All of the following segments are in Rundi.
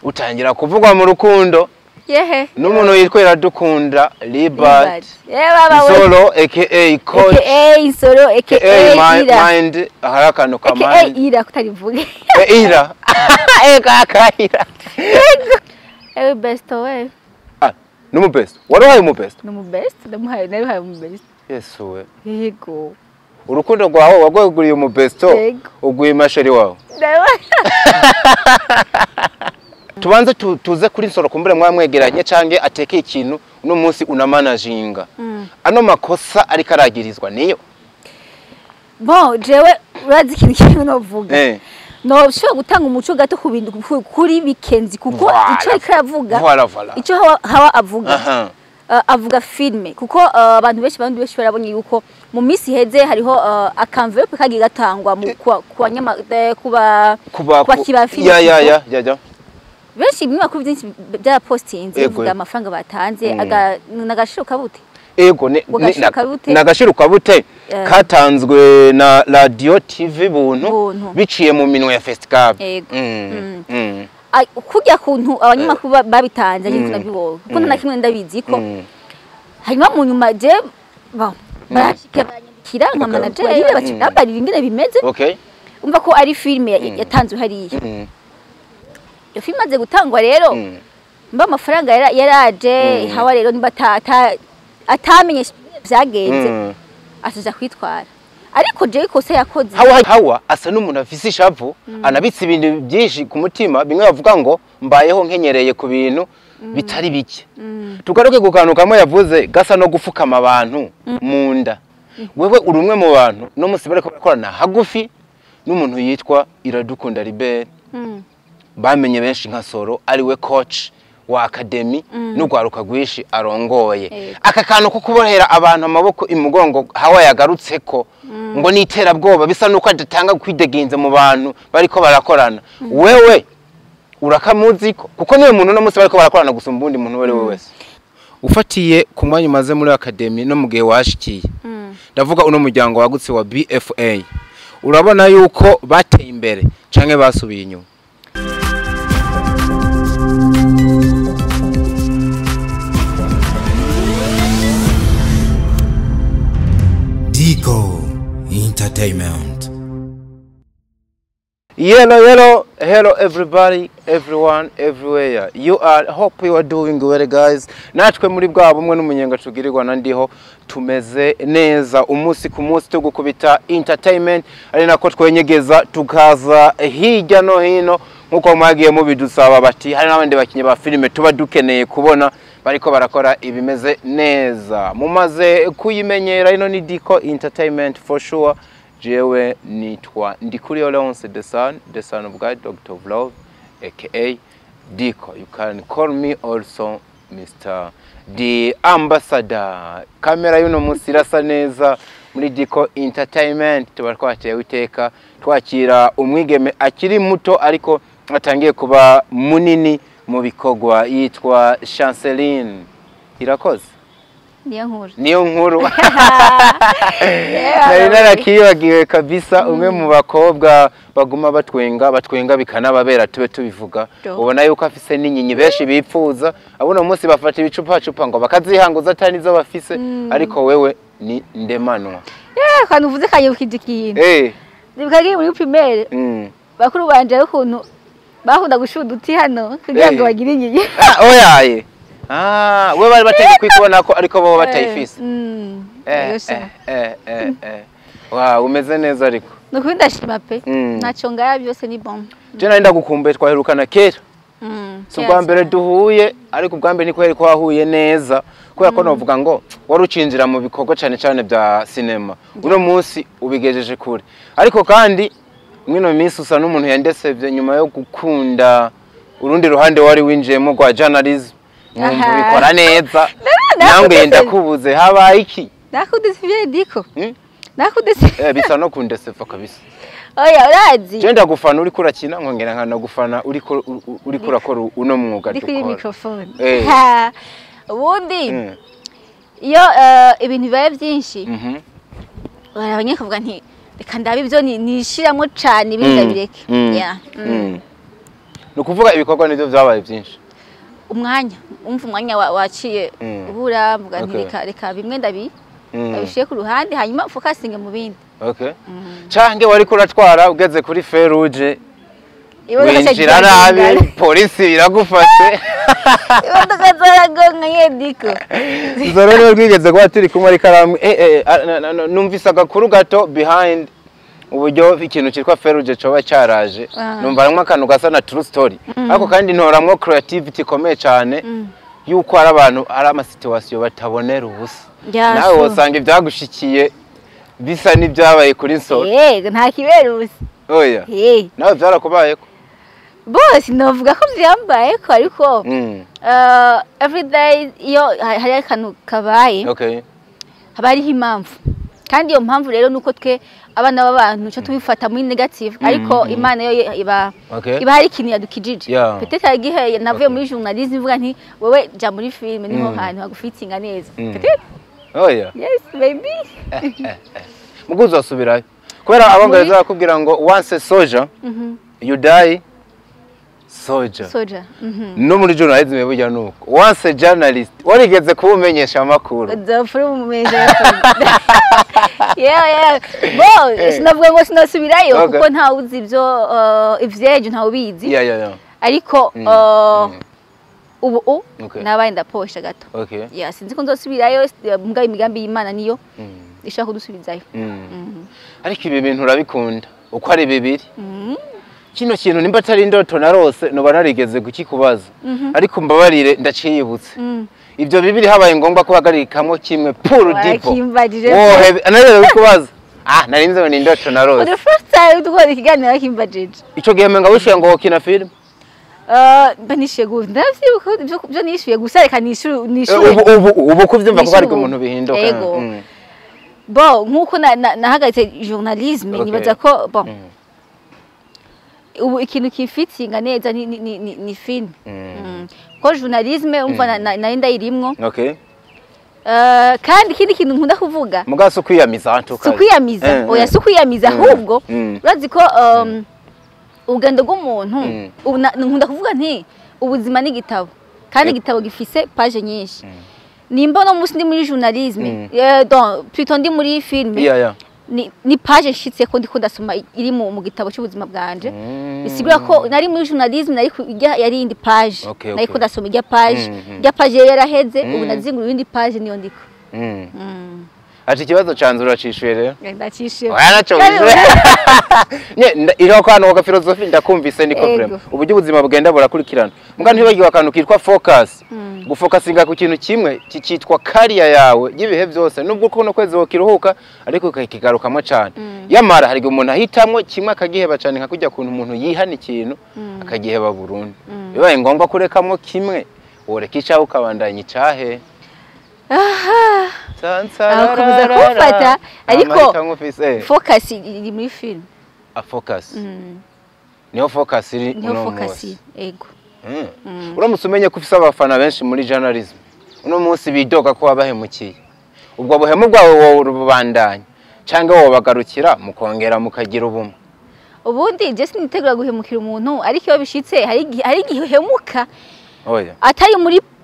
Utangira kuvugwa mu rukundo. Yehe. N'umuntu yitwa Iradukunda Libert. Yeah, baba. Solo aka coach. Aka Solo aka Ira. Mind hari akantu ka mind. Aka Ira kutarivuge. Ira. Eka aka Ira. Ewe best we. Ah, numu best. Waruhaye mu best? Numu best, ndamuhaye naruhaye mu best. Yesu we. Yego. Urukundo rwawe wagweguriye mu besto uguye masheri wawe. Tubanze tuze kuri Nsoro kumbure mwamwegeranye cange ateke ikintu uno munsi unamanaginga. Ano makosa ariko aragirizwa niyo. Bon, jewe urazi ikintu kimwe novuga. No ushobora gutanga umuco gato ku bintu kuri bikenzi kuko ico ariko aravuga. Voilà. Ico hawa avuga. Avuga filme kuko abantu benshi bandi benshi barabonye yuko mu misi heze hariho akanvelope kagiye gatangwa mu kwa nyama kuba kuba filme. Ya. Benshi ibinyamakuru byinshi byarapostinze bivuga amafaranga batanze n'agashiro kabute. Ego n'agashiro kabute katanzwe na Radio TV Buntu biciye mu minwe ya Festival. Kujya kuntu abanyamakuru babitanze ariko nabibonye kuko na kimwe ndabizi ko hanyuma mu nyuma je barashika baranyandikira nka manager bacirambarira ingene bimeze. Umva ko ari filme yatanzwe hariya. Iyo filme imaze gutangwa rero mba amafaranga yaraje hawa rero nimba atamenye byagenze asaja kwitwara. Ariko je ikosa yakoze hawa asa n'umuntu afise ishavu anabitse ibintu byinshi ku mutima bimwe bavuga ngo mbayeho nkenyereye ku bintu bitari bike. Tugaruke ku kantu kamwe yavuze gasa no gufukama abantu mu nda. Wewe uri umwe mu bantu no musi bariko bakorana hagufi n'umuntu yitwa Iradukunda Libert. Bamenye benshi nka Soro ari we coach wa academy n'ugwaruka gwishi arongoye. Aka kantu ko kubohera abantu amaboko imugongo hawa yagarutseko ngo niterabwoba bisa nuko adatanga kwidegenza mu bantu bariko barakorana. Wewe urakamuziko kuko niwe muntu no musi bariko barakorana gusumba undi muntu wewe wese. Ufatiye ku mwanya umaze muri academy no mugihe washikiye. Ndavuga uno muryango wagutse wa BFA. Urabona yuko bateye imbere canke basubiye inyuma? Dico Entertainment. Hello, hello everybody, everyone, everywhere. You are, hope you are doing well guys. Natwe muri bwa bumwe n'umunyenga tugirirwa na ndiho tumeze neza umunsi ku munsi tugukubita entertainment ari nako twenyegeza tukaza hirya no hino nkuko mwagiye mubidusaba bati hari n'abandi bakinye ba filime tuba dukeneye kubona bariko barakora ibimeze neza. Mumaze kuyimenyera ino ni Dico Entertainment for sure. Jewe nitwa Ndikuri Leonce the son of God, Doctor of Love, aka Dico. You can call me also Mr. The Ambassador. Kamera y'uno munsi irasa neza muri Dico Entertainment. Tuba twakira witeka twakira umwigeme akiri muto ariko atangiye kuba munini mu bikogwa yitwa Chanceline. Irakoze. Niyo nkuru. Nari narakibagiwe kabisa umwe mu bakobwa baguma batwenga bikanababera tube tubivuga. Ubona yuko afise n'inyinya benshi bipfuza abona umunsi bafata ibicupa cupa ngo bakazihanguza atari nizo bafise ariko wewe ni ndemanwa. Kandi uvuze kanyibukije ikintu. Ndibuka muri primaire. Bakuru banje ukuntu bakunda gushuda uti hano kugira ngo bagire inyinya. Oyaye. We bari bateye kwikubona ko ariko bo batayifise. Wow, umeze neza ariko. Nukuri ndashima pe. Ntaco ngaya byose ni bon. Je nari ndagukumbuye twaherukana kera. So bwa mbere duhuye ariko bwa mbere niko heriko wahuye neza kubera ko novuga ngo wari ucinjira mu bikorwa cyane cyane bya cinema. Uno munsi ubigejeje kure. Ariko kandi mwino minsi usa n'umuntu yandesevye nyuma yo gukunda urundi ruhande wari winjiyemo rwa journalism. Ubikora neza. Nange ndakubuze habaye iki? Nakudesivye Dico. Nakudesivye. Bisa no kundeseva kabisa. Oya urazi. Je ndagufana uri kurakina nkongera nkanagufana uri kurakora uno mwuga dukora. Ndi kuri microphone. Ubundi iyo ibintu bibaye byinshi. Barabanye kuvuga nti reka ndabe ibyo nishiramo cyane ibindi bireke. Yeah. Ni ukuvuga ibikorwa nivyo vyabaye byinshi. Umwanya, umva, umwanya waciye ubura, mvuga nti reka bimwe ndabishiye ku ruhande, hanyuma focusinge mu bindi. Okay. Canke wariko uratwara ugeze kuri feu rouge, Imodoka winjira nabi, polisi iragufashe. Imodoka zaragonga yediko. Izo rero rwigeze kuba turi kumwe, ariko aramwe numvise agakuru gato behind uburyo ikintu cyitwa feu rouge coba cyaraje. Numva harimwo akantu gasa na true story, ariko kandi ntoramwo creativity ikomeye cyane, yuko hari abantu, hari ama situation batabonera ubusa. Nawe wosanga ibyagushikiye bisa n'ibyabaye kuri Nsoro. Yego, nta kibera ubusa. Oya, nawe byarakubayeko? Bose novuga ko vyambaye ko, ariko everyday iyo hari akantu kabaye, haba hariho impamvu, kandi iyo mpamvu rero nuko twe abana b'abantu cyo tubifata muri negative, ariko Imana yo iba iba hari ikintu yadukijije. Peut-être hari igihe navuye muri journalisme mvuga nti wewe ja muri film, niho hantu hagufitinga neza. Peut-être. Oya. Yes, maybe. Mugu uzosubirayo kubera Abongereza bakubwira ngo once a soldier, you die soldier. Soja. No muri journalism burya nuko, once a journalist, warigeze kuba umenyesha amakuru, Uzopfa uri umumenyesha. Yeah, bo sinavuga ngo sinasubirayo, kuko ntawe uzi ibyo ivyejo, ntawe ubizi. Ariko ubu nabaye ndaposha gato. Yeah, sinzi ko nzosubirayo, mbwa imigambi y'Imana niyo ishaka kudusubizayo. Ariko ibi bintu urabikunda uko ari bibiri. Kino kintu nimba atari indoto narose, noba narigeze kukikubaza, ariko mbabarire, ndaciyibutse. Ibyo bibiri habaye ngombwa ko uhagarikamo kimwe pour dipo, Warakimbajije. wohe narigeze kukubaza? Ah, narinze ngo ni indoto For narose. the first time dukora ikiganiro yakimbajije. Ico gihe menga wishuye ngo wokina film. Mba nishuye gusa, ndavyibuka ivyo nishuye gusa, reka nishure. Ubu kuvyumva ko Nishure hari ubu. umuntu bihinduka. Ego. Bon, nkuko nahagaritse journalisme, nibaza ko bon, ubu ikintu kifitinga neza ni film. Ko journalisme umva nari ndayirimwo. Kandi ikindi kintu nkunda kuvuga, Muga si ukwiyamiza antuka. Si ukwiyamiza, oya, si ukwiyamiza, ahubwo urazi ko urugendo rw'umuntu, ubu nkunda kuvuga nti ubuzima ni igitabo, kandi igitabo gifise page nyinshi. Nimba no munsi ndi muri journalisme, donc plutôt ndi muri film, ni page nshitse ko ndiko ndasoma iri mu gitabo cy'ubuzima bwanje. Bisigura ko nari muri journalisme, nari ijya yari indi page, nari ko ndasoma ijya page. Ijya page yari yaraheze, ubu nazingura iyindi page, niyo ndiko. Ati ikibazo canze uracishuye rero. Ndacishuye. Oya, naco wishuye. Nye iriho akantu ka filozofi, ndakumvise, niko Ego. vraiment. Uburyo ubuzima bugenda burakurikirana. Muga ntibagiwe akantu kitwa focus. Gufocusinga ku kintu kimwe kikitwa career yawe y'ibihe byose, nubwo kuno kwezi wokiruhuka, ariko ukakigarukamo cyane. Yamara hari igihe umuntu ahitamwo kimwe akagiheba cyane, nka kujya kuntu umuntu yihana ikintu akagiheba burundu. Bibaye ngombwa kurekamo kimwe, woreka icawe ukabandanya icahe? Aho kuza kumfata, ariko Amahitamo ufise. Focus iri muri film. A focus. Niho focus iri Niho uno focus munsi. iri, ego. Uramutse umenye ko ufise abafana benshi muri journalism uno munsi bidoga ko wabahemukiye, ubwo buhemu bwawe wowe urubandanya cyangwa wowe bagarukira mukongera mukagira ubumwe? Ubundi je sinitegura guhemukira umuntu, ariko iyo bishitse hari igihe uhemuka Oya. atari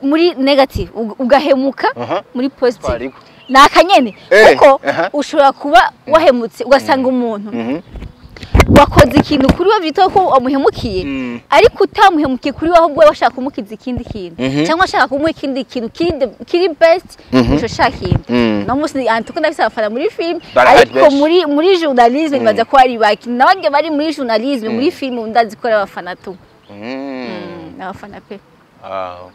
muri negative, ugahemuka muri positive. Twariko. Ni akanyene, kuko ushobora kuba wahemutse ugasanga umuntu wakoze ikintu kuri we byitwa ko wamuhemukiye, ariko utamuhemukiye kuri we, ahubwo we washaka kumukiza ikindi kintu, cyangwa ashaka kumuha ikindi kintu kiri best kurusha sha kintu. No munsi antuko ndafise abafana muri film, Barahari ariko benshi. muri journalisme nibaza ko ari baki nabandi bari muri journalisme. Muri film ndazi ko ari abafana tu. Abafana pe. Aho.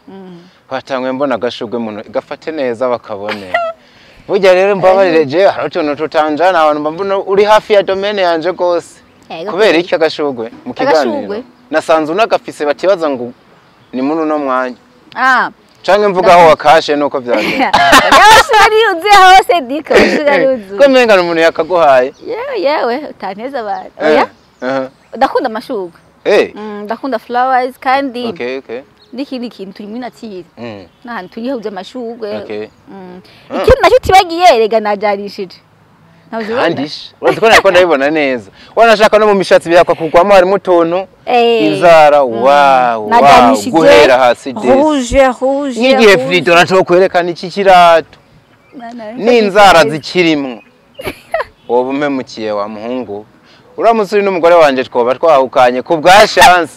Twatangwe mbona agashurwe muno, gafate neza bakabone. Burya rero mbabarire, je hari utuntu tutanjana abantu, mba mbona uri hafi ya domaine yanje gose. Ego. Kubera iki agashurwe mu kiganiro? Agashurwe? Nasanze unagafise, batibaza ngo ni muri uno mwanya. Canke mvuga aho wakashe nuko vyagenze. Abashuri yuzuye hose dika, abashuri yuzuye. Ko menga umuntu yakaguhaye. Yewe yewe, utanteza abantu. Oya, ndakunda amashurwe. Ndakunda flowers kandi n'ikindi kintu, turi muri nature, n'ahantu turi huze amashurwe. Ikindi nacyo utibagiye, rega najarishije. Kandi urazi ko nariko ndabibona neza, wanashaka no mu mishatsi byakwa kugwamo harimo utuntu inzara. Wow, wow, guhera hasi desi rouge rouge n'igihe Frido naco kwerekana iki kirato n'inzara zikirimwo. Wowe umpemukiye wa muhungu, uramutse uri n'umugore wanje twoba twahukanye ku bwa chance.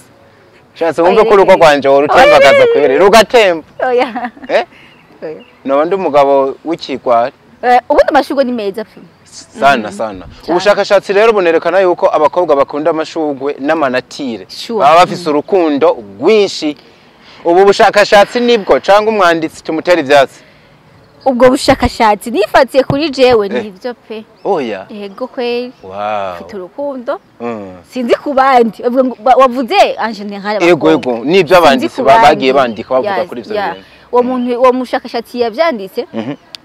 Chance wumve ko urugo rwanje worutembagaza kwere rugatemba. Oya. Eh? Noba ndi umugabo w'ikigwari. Ubundi amashurwe ni meza pe. Sana sana. Ubushakashatsi rero bunerekana yuko abakobwa bakunda amashurwe n'amanatire baba bafise urukundo rwinshi. Ubu bushakashatsi nibwo canga umwanditsi tumutera ivyatsi? Ubwo bushakashatsi nifatiye kuri jewe nivyo pe. Oya. Yego kweli. Wow. Mfite urukundo. Sinzi ku bandi. Wavuze en general. Yego yego, nivyo abanditsi bagiye bandika bavuga kuri ivyo bintu. Uwo muntu uwo mushakashatsi yavyanditse.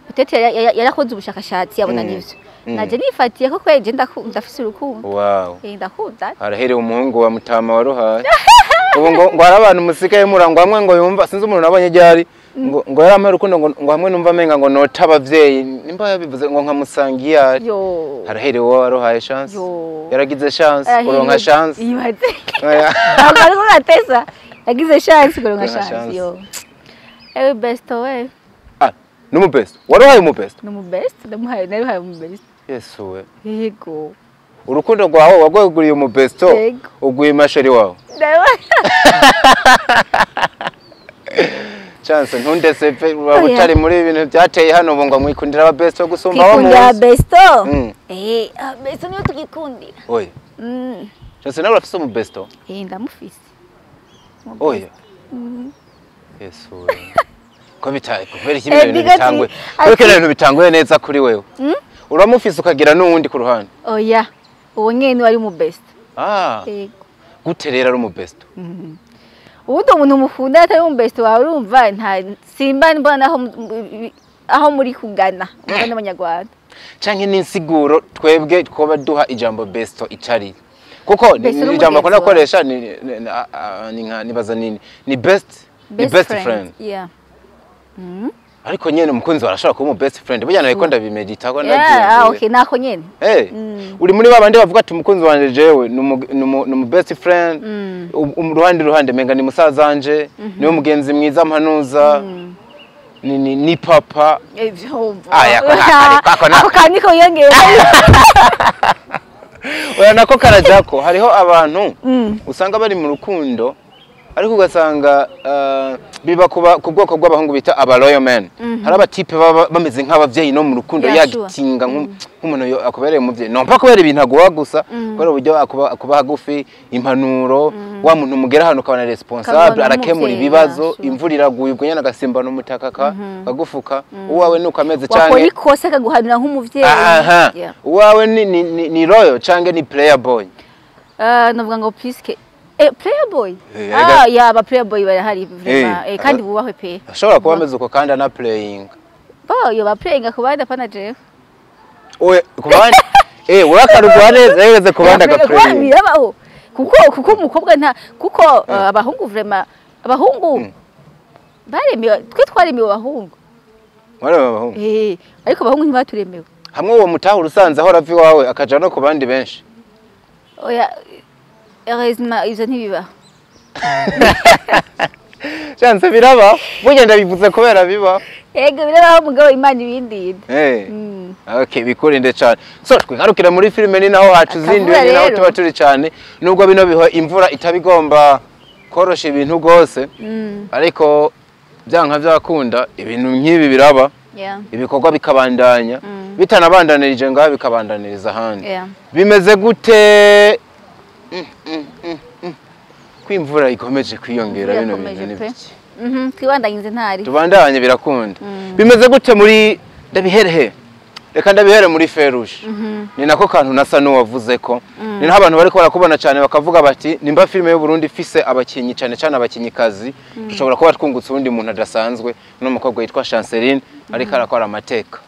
Peut-être yarakoze ubushakashatsi yabona nivyo. Naje nifatiye ko kweje ndafise urukundo. Wow. Ndakunda. Haraherewe umuhungu wa Mutama wa Ruhaye. Ubu ngo hari abantu musikaye murangwa hamwe ngo yumva sinzi umuntu nabonye ryari ngo yarampaye urukundo ngo hamwe numva amenga ngo nota abavyeyi nimba yabivuze ngo nkamusangiye. Haraherewe uwo waruhaye chance. Yaragize chance kuronka chance. Ibaze. Ariko natesa. Yagize chance kuronka chance. Yo. Ewe best we. Ah, numu best. Waruhaye umu best? Numu best, ndamuhaye naruhaye umu best. Yesu we. Yego. Urukundo rwawe wagweguriye umu besto uguye masheri wawe. Chance ntundese pe utari muri ibintu byateye hano ubu ngo mwikundira aba besto gusumba abo muzi. Kwikundira besto? Besto niyo tugikundira. Oya. Chance nawe urafise umu besto? Ndamufise. Oya. Yesu. Ko bitaye kubera iki ibintu bitangwe. Kubera ibintu bitanguye neza kuri wewe. Uramufise ukagira n'uwundi ku ruhande. Oya. Uwo nyene wari mu best. Ah. Yego. Gute rero ari mu best? Ubundi umuntu mukunda atari mu best wawe urumva nta simba mbona aho muri kugana umva n'abanyarwanda. Canke n'insiguro twebwe twoba duha ijambo besto icari. Kuko ijambo akunda gukoresha ni nka nibaza nini ni best ni best friend. Yeah. Ariko nyene umukunzi warashobora kuba umu best friend burya nariko ndabimedita ko ndagiye. Ah okay, nako nyene. Uri muri babandi bavuga ati umukunzi wanje jewe ni umu best friend, uruhande ruhande menga ni musazanje, niwe mugenzi mwiza mpanuza, ni papa. Aya ako kaniko yongeye. Oya nako karajako hariho abantu usanga bari mu rukundo ariko ugasanga biba ku bwoko bw'abahungu bita aba royal men. Hari abatipe baba bameze nk'abavyeyi no mu rukundo yagitinga nk'umuntu akubereye umuvyeyi. No mpa kubera ibintu aguha gusa kubera uburyo akuba hagufi impanuro wa muntu mugera hano ukabona responsable arakemura ibibazo imvura iraguye ubwo nyene agasimba n'umutaka kagufuka uwawe nuko ameze canke wakora ikosa akaguhanura nk'umuvyeyi. Uwawe ni royal canke ni player boy. Novuga ngo puisque playboy. Ya ba playboy barahari vraiment. Kandi bubahwe pe. Ashobora kuba ameze uko kandi ana playing. Bo yo ba playing ku bandi apana jewe. Oya ku bandi. Urakarugwa neza yegeze ku bandi aga playing. Birabaho. Kuko umukobwa nta kuko abahungu vraiment abahungu baremewe twe twaremewe abahungu. Baremewe abahungu. Ariko abahungu ntibaturemewe. Hamwe uwo mutahura usanze aho ravi wawe akaja no ku bandi benshi. Oya heureusement ivyo ntibibaho. Chance biraba burya ndabivuze kubera biba. Yego birabaho mugabo Imana ibindinde. Okay bikurinde cyane. So twigarukira muri filime ni naho hacuzinduye ni naho tuba turi cyane nubwo bino biho imvura itabigomba korosha ibintu gose. Ariko byanka byakunda ibintu nk'ibi biraba. Ibikorwa bikabandanya bitanabandanirije ngaho bikabandaniriza ahandi. Bimeze gute? Kwimvura ikomeje kwiyongera bino bintu nibiki. Twibandanyije ntari. Tubandanye birakunda. Bimeze gute muri ndabiherehe? Reka ndabihere muri Feruje. Ni nako kantu nasa n'uwavuze ko ni naho abantu bariko barakubona cyane bakavuga bati nimba filime y'u Burundi ifise abakinyi cyane cyane abakinyikazi dushobora kuba twungutse undi muntu adasanzwe n'umukobwa yitwa Chanceline ariko arakora amateka.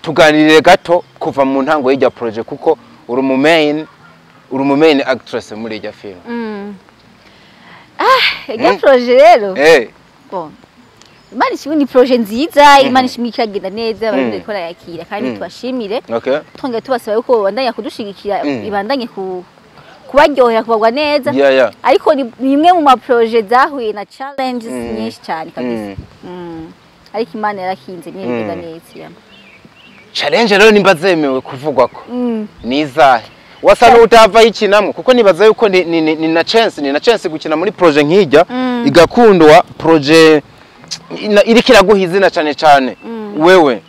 Tuganirire gato kuva mu ntango y'ijya project kuko uri mu main actress muri ijya film. Ijya projet rero. Bon. Imana ishimwe, ni projet nziza. Imana ishimwe, ikagenda neza, abarundi bariko barayakira kandi tubashimire. Twongera tubasaba yuko babandanya kudushigikira, ibandanye kubaryohera, kubagwa neza. Ariko ni imwe mu ma projets zahuye na challenges nyinshi cyane kabisa. Ariko Imana yarakinze nyine, bigenda neza, yeah. Challenge rero nimba zemewe kuvugwa ko ni izahe wasa n'utava yikinamwo? Kuko nibaza yuko ni na chance gukina muri projet nk'ijya igakundwa, projet iriko iraguha izina cane cane. Wewe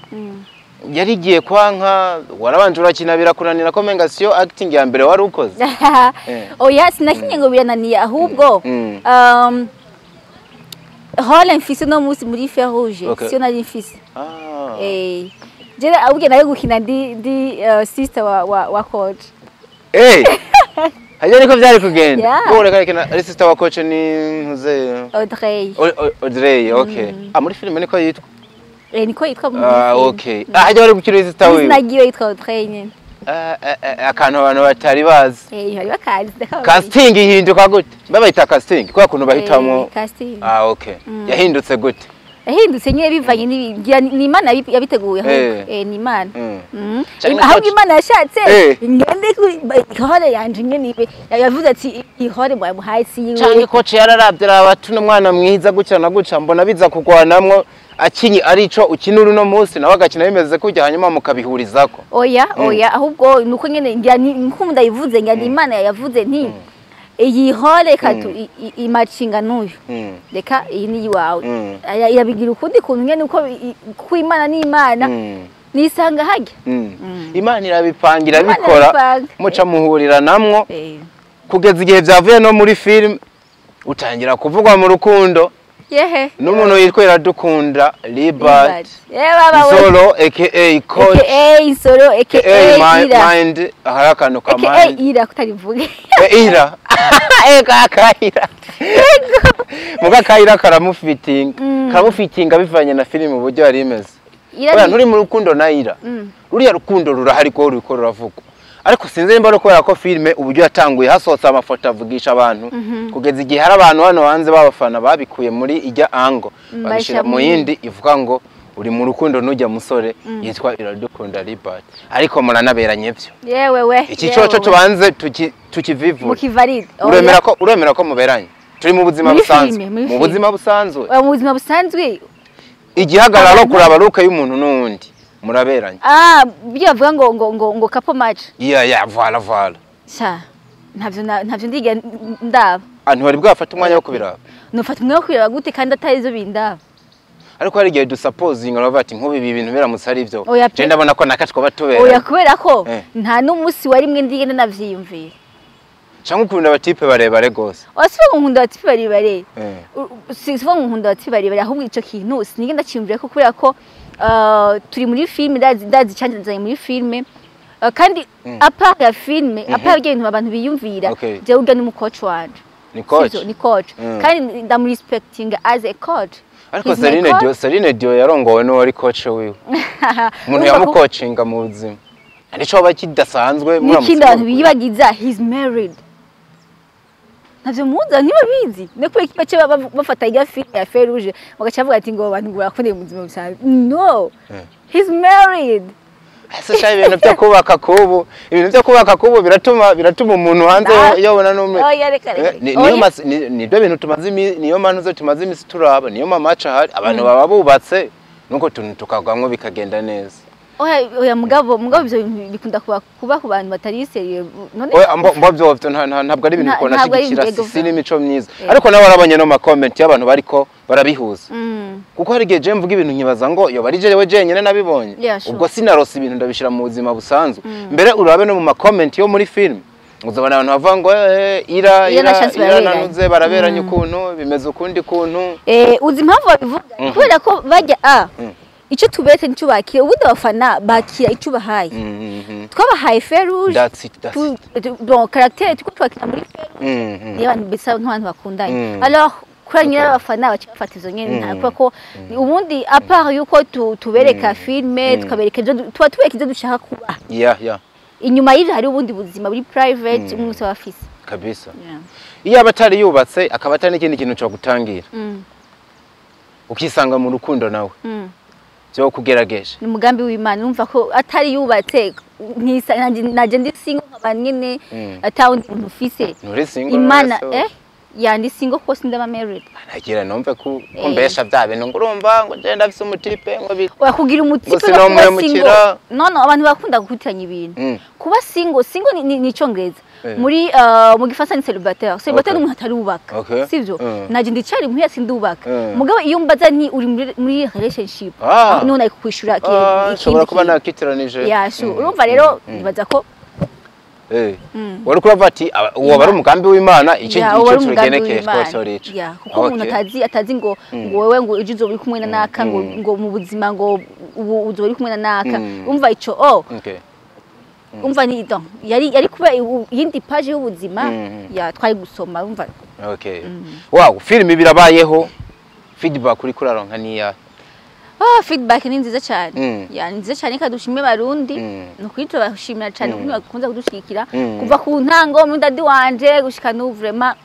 yari igiye kwanka, warabanje urakina birakunanira, ko menga siyo acting ya mbere wari ukoze. Oya, sinakinye ngo birananiye, ahubwo rôle mfise no munsi muri Fer Rouge siyo nari mfise. Jewe ahubwo nayo gukina ndi sister wa coach. Hajya niko vyari kugenda. Yeah. Wowe reka ari sister wa coach ni ntuze? Audrey. Audrey, okay. Ah, muri filime niko yitwa? Eh, niko yitwa muri Ah, filime. okay. Ah, hajya bari gukina sister wiwe. Izina ryiwe yitwa Audrey nyene. Akantu abantu batari bazi. Eh, bari bakazi, ndakababwiye. Casting ihinduka gute? Babayita casting kwa kuntu bahitamwo. Casting. Ah, okay. Yahindutse gute? Yahindutse nyine bivanye ni Imana yabiteguye ahubwo. Ni Imana. Ahubwo Imana yashatse ngende kuri ihore yanje nyene ibe yavuze ati ihore mwamuhaye si yiwe. Canke coach yararavye, araba tuno mwana mwiza gutya na gutya, mbona biza kugwanamwo akinyi arico ukinura uno munsi, nawe agakina bimeze kujya, hanyuma mukabihurizako. Oya, oya, ahubwo nuko nyene ngira ni nkuko ndayivuze, ngira ni Imana yavuze nti iyi hore katu imacinga n'uyu, reka iyi ni iwawe. Irabigira ukundi kuntu nyene uko kuko Imana ni Imana, nisanga hajya. Imana irabipanga, Imana irabikora. irabipanga. Muca muhurira namwo kugeza igihe byavuye no muri film, utangira kuvugwa mu rukundo Yehe. n'umuntu yitwa Iradukunda Libert. Ye baba we. Zoro aka coach. Aka Nsoro aka aka Ira. Mind, hari akantu ka Aka mind. Ira kutarivuge. Ira, eka akayira muga kayira karamufitinga bivanye na filime uburyo yari imeze. Ira Oya, nturi mu rukundo na Ira? Ruriya rukundo rurahari ko ruriko ruravugwa, ariko sinzi nimba ari kubera ko filime uburyo yatanguye hasohotse amafoto avugisha abantu, kugeza igihe hari abantu hano hanze b'abafana babikuye muri ijya ango babishyira Babishyira mu yindi ivuga ngo uri mu rukundo n'ujya musore yitwa Iradukunda Libert, ariko muranaberanye byo. Yewe we. Iki Yewe coco we. tubanze tukivivure. Mukivalide. Uremera ko muberanye turi mu buzima Muri busanzwe? filime, muri Mu filime. buzima busanzwe. Oya, mu buzima busanzwe. Igihagararo, kuraba look y'umuntu n'uwundi, muraberanye? Ah, ibyo bavuga ngo couple match. Yeah, voilà, voilà. Sha, ntavyo ndiga ndaba. Ah, ntiwari bwafata umwanya wo kubiraba? Nufata umwanya wo kwiraba gute kandi atari zo bindaba? Ariko hari igihe dusapozinga bavuga ati nk'ubu ibi bintu biramutse ari byo, Oya pe. je ndabona ko naka twaba Oya, tuberanye. kubera ko nta n'umunsi wari mwe ndigenda navyiyumvira. Cyangwa ukunda aba type barebare gose? Oya, si ngo nkunda aba type barebare. Si ngo nkunda aba type barebare, ahubwo ico kintu sinigenda cyiyumvira ko kubera ko turi muri filime, ndazi icyanzanye muri filime. Kandi à part ya filime, à part y'ibintu abantu biyumvira, jewe urya ni mu coach wanje. Ni coach? Sivyo, ni coach. Kandi ndamurespectinga as a coach. Ariko He's my Celine coach. Dion, Celine Dion yarongowe n'uwari coach wiwe, umuntu Urumva yamukocinga mu buzima, nico aba kidasanzwe muramutse n'ikindi abantu muhuye. biyibagiza, he's married. Ntavyo muza ntibabizi, no kubera iki bace bafata irya filime ya Fer Rouge bagaca bavuga ati ngo abantu ngo barakundeye mu buzima busanzwe? No, he's married. Ese sha, ibintu byo kubaka kubu biratuma umuntu hanze yobona n'umwe. Oya, reka, reka. Niyo Oya. Nibyo bintu tumaze niyo mpamvu zo tumaze imisi turaba, niyo mamaca ahari abantu baba bubatse nuko tuntu tukagwamwo bikagenda neza. Oya, oya, mugabo ivyo bintu bikunda kuba ku bantu batari sérieux none. Oya, mbo byo ntabwo ari ibintu ukunda Ntabwo ari shyigikira, ibintu. si n'imico myiza, ariko nawe warabonye no ma comment y'abantu bariko barabihuza, kuko hari igihe je mvuga ibintu nkibaza ngo yoba ari jewe jenyine nabibonye. Yeah, sure. Ubwo sinarose ibintu ndabishira mu buzima busanzwe. Mbere urabe no mu ma comment yo muri film, uzabona abantu bavuga ngo ira Ira na ira Chance ira baraberanye. Nanuze baraberanye ukuntu bimeze ukundi kuntu. Uzi impamvu babivuga? Kubera ko bajya a icyo tuberetse nicyo bakira. Ubundi abafana bakira icyo ubahaye. Twabahaye Fer Rouge. That's it, that's it. Bon, caractère turiko twakina muri Fer Rouge niyo abantu bisa nk'abantu bakundanye. Alors kuri nyine abafana baca bafata izo nyene, nta kubera ko ubundi à part yuko tubereka filme, tukabereka ibyo tuba tubereka ibyo dushaka kuba, inyuma y'ivyo hari ubundi buzima buri private umwe wese aba afise. Kabisa. Iyo aba atari yubatse, akaba atari n'ikindi kintu cyo gutangira. Ukisanga mu rukundo nawe. Byo kugerageje. Ni umugambi w'Imana, urumva ko atari yubatse nkisa naje ndi single nkaba nyene atawundi muntu ufise. Nturi single? Imana ya, ndi single kuko sindaba married. Nagira numve ko kumbesha bya bintu ngo urumva ngo je ndafise umutipe ngo bi Oya, kugira umutipe Ngo no kuba sinomuhemukira. single. No, abantu bakunda gukutiranya ibintu. Kuba single ni icongereza. Muri mu gifaransa ni célibataire. Célibataire ni umuntu atarubaka. Sivyo? Naje ndicari muhira, sindubaka. Mugabo iyo mbaza nti uri muri relationship, aho niho nari kukwishura ikindi Nshobora kuba kintu. nakitiranije. Ya, sure. Urumva rero nibaza ko Wari kuravuga ati uwo bari umugambi w'Imana, icyo Ya, uwo icyo ari umugambi turegenekeye w'Imana. twose urico. Ya, kuko umuntu atazi ngo wewe ngo ejo uzoba uri kumwe na naka, ngo mu buzima ngo ubu uzoba uri kumwe na naka. Umva ico oh umva ni donc yari kuba iyindi page y'ubuzima ya twari gusoma, umva. Okay. Wow, filimi birabayeho, feedback uri kuraronka niya? Ah, feedback ni nziza cyane. Ya, ni nziza cyane, kandi dushime Barundi. Ni ukuri turabashimira cyane kuko bakunze kudushigikira kuva ku ntango muri Daddy Wanje gushika n'ubu. Vraiment,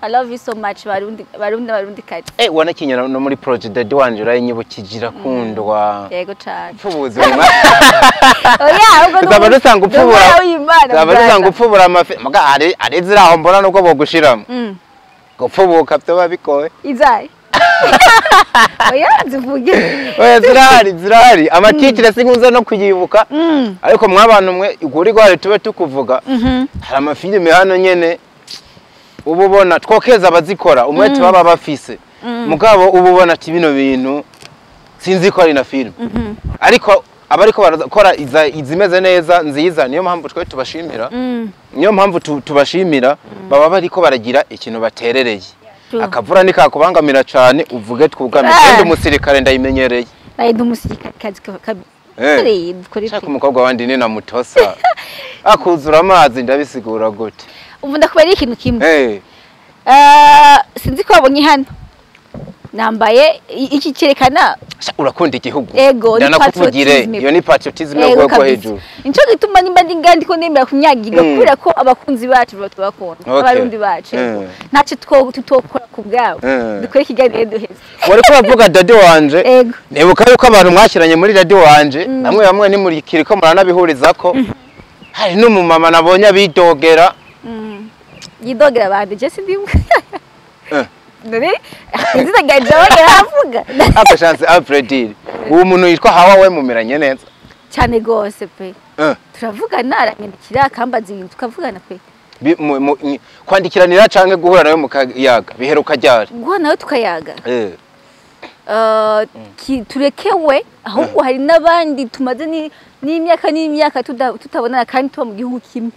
I love you so much, Barundi, Barundi, Barundi kati. Wanakinya no muri project Daddy Wanje, urayinyibukije, irakundwa. Yego cyane. Pfubuzi mu Oya, ahubwo ni Tuzaba dusanga ni upfubura. umwana w'Imana, Tuzaba dusanga brother. upfubura amafi. Muga ari ziraho mbona nubwo bogushiramo. Gupfubuka byoba bigoye. Izayi, oya, zivuge. Oya, zirahari, zirahari. Amatitire sinkunze no kuyibuka. Ariko mwabantu mwe, ukuri gwari tube tukuvuga. Hari amafilime hano nyene uba ubona twokeza abazikora umwete baba bafise. Mugabo uba ubona ati bino bintu sinzi ko ari na filime. Ariko abariko barakora izimeze neza nziza, niyo mpamvu twe tubashimira. Niyo mpamvu tubashimira, baba bariko baragira ikintu baterereye. True. Akavura nikakubangamira cane uvuge twugame. Kandi umusirikare ndayimenyereye. Naye ndi umusirikare kabisa. Dukore. Shaka umukobwa wandi ni na mutosa akuzura amazi, ndabisigura gute? Ubu ndakubariye ikintu kimwe. Sinzi ko wabonye hano nambaye iki cyerekana Sha, urakunda igihugu. Ego, ni Ndanakuvugire, patriotism. iyo ni patriotism yo Ego, rwego kabisa. hejuru. Nico gituma nimba ndi ngaha ndiko nemera kunyagirwa kubera ko abakunzi bacu tubakunda, abarundi bacu, ego. Ntacyo tutokora ku bwabo. Dukore ikiganiro duheze. Wari ko uravuga Daddy Wanje. Ego. Nibuka yuko abantu mwashyiranye muri Daddy Wanje bamwe bamwe nimurikira ko muranabihuriza ko hari n'umumama nabonye abidogera. Yidogera abantu, je sindimwe. None inzira ganje yaravuga. Ako chance Alfred, uwo muntu yitwa Hawa, we mumeranye neza? Cyane gose pe. Turavugana, aranyandikira akambaza ibintu, tukavugana pe. Kwandikiranira canke guhura nawe mukayaga biheruka ryari? Guhura nawe tukayaga? Turekewe, ahubwo hari n'abandi tumaze n'imyaka n'imyaka tutabonana kandi tuba mu gihugu kimwe.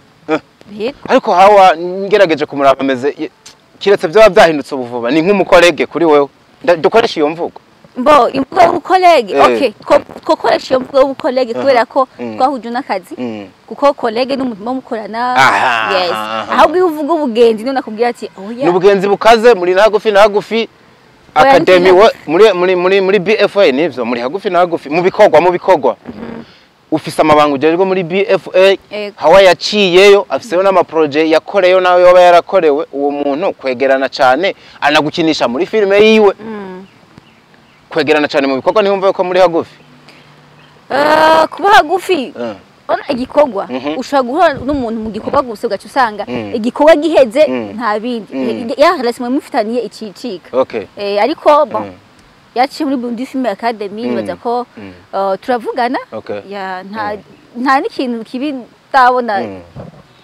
Yego. Ariko Hawa ngerageje kumuraba ameze kiretse vyoba vyahindutse ubu vuba, ni nk'umucollègue kuri wewe. Dukoresha iyo mvugo? Mbo imvugo y'ubucollègue, okay, twokoresha iyo mvugo y'ubucollègue kubera ko twahuje n'akazi, kuko collègue ni umuntu muba mukorana. Yes. Ahubwo iyo uvuga ubugenzi niyo nakubwira ati oya. Ni ubugenzi bukaze, muri na hagufi na hagufi. Oya, Academy ni we muri BFA nivyo muri hagufi na hagufi mu bikorwa ufise amabanga ujejwe muri BFA. Ego. Hawa yaciyeyo, afiseyo n'amaprojet yakoreyo, nawe yoba yarakorewe uwo muntu kwegerana cane, anagukinisha muri filime yiwe. Kwegerana cane mu bikorwa, ntiyumva ko muri hagufi? Kuba hagufi, ona igikorwa, ushobora guhura n'umuntu mu gikorwa gusa, ugaca usanga igikorwa giheze, nta bindi. Ya relation mufitaniye icicika. Ariko bon, yaciye muri Burundi Film Academy, nibaza ko turavugana. Ya, nta n'ikintu kibi ndabona.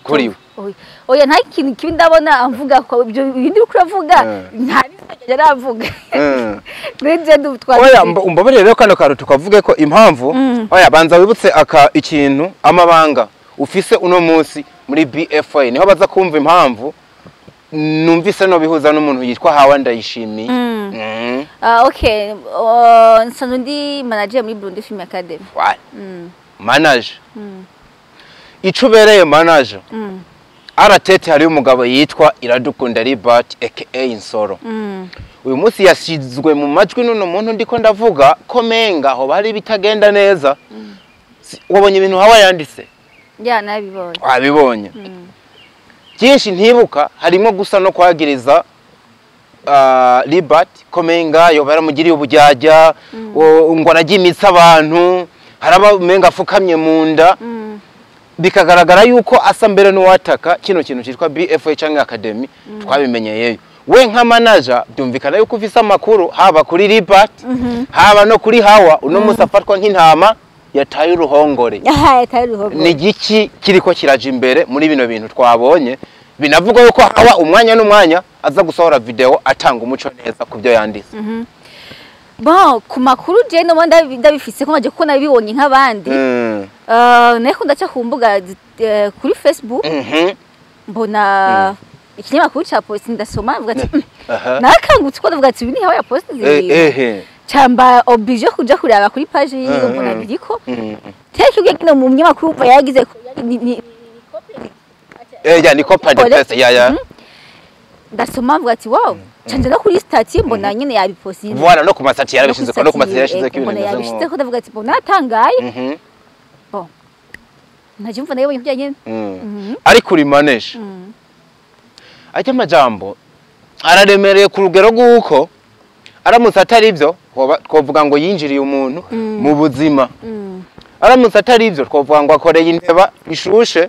Kuri we? Oya, oya, nta kintu kibi ndabona amvuga ko ibyo bindi uriko uravuga, nta n'izina aravuga. Nje ndutwara. Oya, umbabarire rero kano kantu tukavuge ko impamvu. Oya, banza wibutse aka ikintu, amabanga ufise uno munsi muri BFA, niho baza kumva impamvu numvise no bihuza n'umuntu yitwa Hawa Ndayishimiye. Ah, okay, nsanzwe ndi manager muri Burundi Film Academy. Manager, ico ubereye manager, aratete hariyo umugabo yitwa Iradukunda Libert aka Insoro. Uyu munsi yashizwe mu majwi n'uno muntu ndiko ndavuga ko menga hoba hari ibitagenda neza. Wabonye ibintu Hawa yanditse? Ya, nabibonye. Wabibonye byinshi ntibuka, harimo gusa no kwagiriza. Libert komenga yoba yaramugiriye ubujyajya, ngo aragimitsa abantu, haraba menga afukamye mu nda, bikagaragara yuko asa mbere n'uwataka kino kintu cyitwa BFA cyangwa Academy. Twabimenyeyeyo. We nka manager byumvikana yuko ufise amakuru haba kuri Libert, haba no kuri Hawa. Uno musi afatwa nk'intama yataye uruhongore. Aha, yataye uruhongore. Ni igiki kiriko kiraja imbere muri bino bintu twabonye? Binavuga yuko Hawa umwanya n'umwanya aza gusohora video atanga umuco neza ku byo yanditse. Bon, ku makuru je no ndabifise ko nkaje kuko nabibonye nk'abandi. Nariko ndaca ku mbuga kuri Facebook, mbona ikinyamakuru ca post, ndasoma mvuga ati nakangutse ko ndavuga ati ibi ni Hawa ya post zibiri. Camba obligé kuja kuraba kuri page yiwe, mbona biriko. Teke ugiye kino mu munyamakuru umva yagize ko ni Ya, ni copy and paste, ya. Ndasoma mvuga ati wow, canje no kuri statut mbona nyene yabipostinze. Voilà, no ku ma statut yarabishize, no ku ma statut yarashize ko ibintu mbona bimeze yabishize nko ko ndavuga ati mbona natangaye. Bon, naje mva nabibonye kurya nyene. Ariko uri manager, ajya amajambo araremereye ku rugero rw'uko aramutse atari ibyo twovuga ngo yinjiriye umuntu mu buzima, aramutse atari ibyo twovuga ngo akoreye inteba ishushe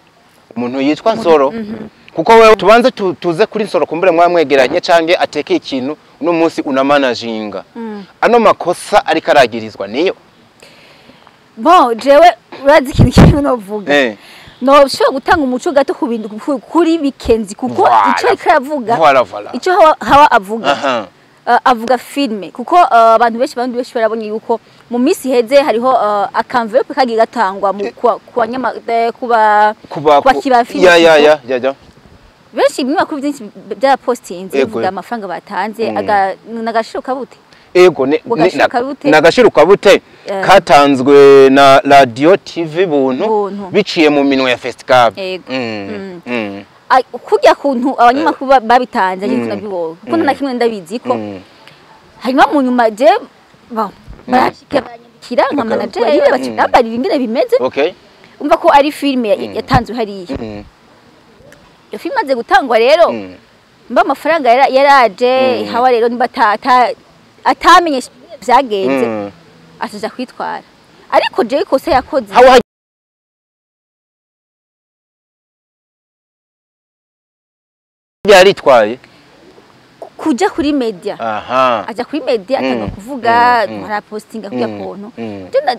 umuntu yitwa Nsoro. Kuko wewe tubanze tuze kuri Nsoro, kumbure mwamwegeranye canke atekeye ikintu uno munsi unamanaginga, ano makosa ariko aragirizwa niyo? Bon, jewe urazi ikintu kimwe novuga, noshobora gutanga umuco gato ku bintu kuri Bikenzi, kuko ico ariko aravuga, Voilà. ico Hawa avuga, avuga filme, kuko abantu benshi, abandi benshi barabonye yuko mu minsi iheze hariho aka enveloppe kagiye gatangwa mu kwa nyama kuba kuba kwakira filme. Ya. Benshi, ibinyamakuru byinshi byarapostinze bivuga amafaranga batanze, aga n'agashiro kabute. Ego, ne, Ngo agashiro kabute. Nagashiro kabute katanzwe na Radio TV Buntu, Buntu. biciye mu minwe ya Festival. Ego. Ai, kurya kuntu abanyamakuru babitanze ariko nabibonye kuko nta na kimwe ndabizi ko. Hanyuma mu nyuma je bon, barashika baranyandikira nka manager baca bambarira ingene bimeze. Umva ko ari filme yatanzwe hariya. Iyo filme imaze gutangwa rero, mba amafaranga yaraje. Hawa rero nimba atamenyesha ingene vyagenze, ataja kwitwara, ariko jewe ikosa yakoze Hawa yaritwaye kuja kuri media, aja kuri media atanga kuvuga, arapostinga kurya kuntu. Je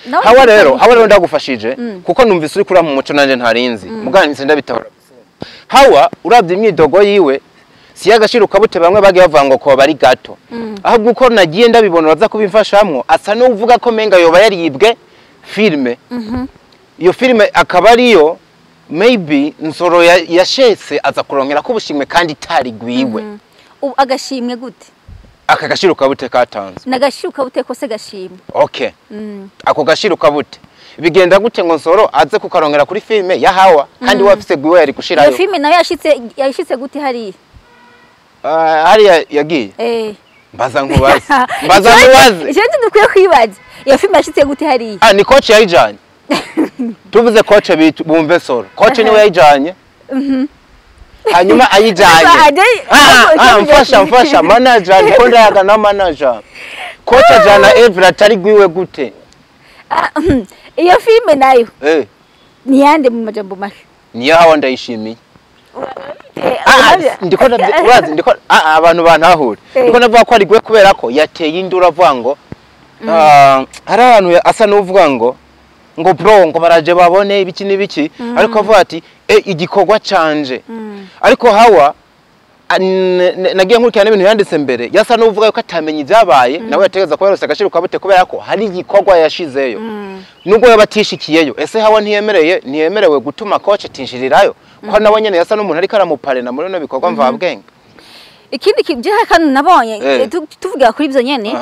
nawe Hawa rero, Hawa rero ndagufashije, kuko numvise uri kuri mu muco nanje ntarinzi mugana nse ndabitahura. Hawa uravye imyidogo yiwe si y'agaciro kabute, bamwe bagiye bavuga ngo ko bari gato, ahubwo uko nagiye ndabibona baza kubimfashamwo, asa n'uvuga ko menga yoba yaribwe filme. Iyo filme akaba ariyo maybe Nsoro yashetse aza kuronkera ko ubushimwe kandi itari gwiwe. Ubu agashimwe gute? Aka gashiro kabute katanzwe. Nagashiro kabute kose gashimwe. Okay, ako gashiro kabute bigenda gute ngo Nsoro aze kukarongera kuri filme ya Hawa kandi wafise gwiwe yari Iyo gushirayo? filme nayo yashitse gute hariya? Ah, hariya yagiye. Mbaza nkubaze, mbaza nkubaze. Icyo dukwiye kwibaza, iyo filme yashitse gute hariya? Ah, ni coach yayijanye. Tuvuze coach bitu bumve Soro, coach niwe yayijanye, hanyuma ayijanye mfasha, mfasha manager, ndiko ndayaga na manager. Coach ajana Evra atari gwiwe gute? Ah, iyo filme nayo ni yande mu majambo make? Niyo Hawa ndayishimiye. Ndiko urazi ndiko abantu bantahure. Ndiko ndavuga ko ari gwe kubera ko yateye induru avuga ngo hari abantu asa n'uvuga ngo bro, ngo baraje babone ibiki n'ibiki, ariko avuga ati igikorwa canje. Ariko Hawa nagiye nkurikirana ibintu yanditse mbere, yasa n'uvuga yuko atamenye ibyabaye, nawe yategereza kuba yarose agaciro kabute kubera ko hari igikorwa yashizeyo nubwo yaba atishikiyeyo. Ese Hawa ntiyemereye, ntiyemerewe gutuma coach atinjirirayo, ko nawe nyene yasa n'umuntu ariko aramuparena muri bino bikorwa mvabwenge? Ikindi kintu kandi nabonye, tuvuga kuri ibyo nyene,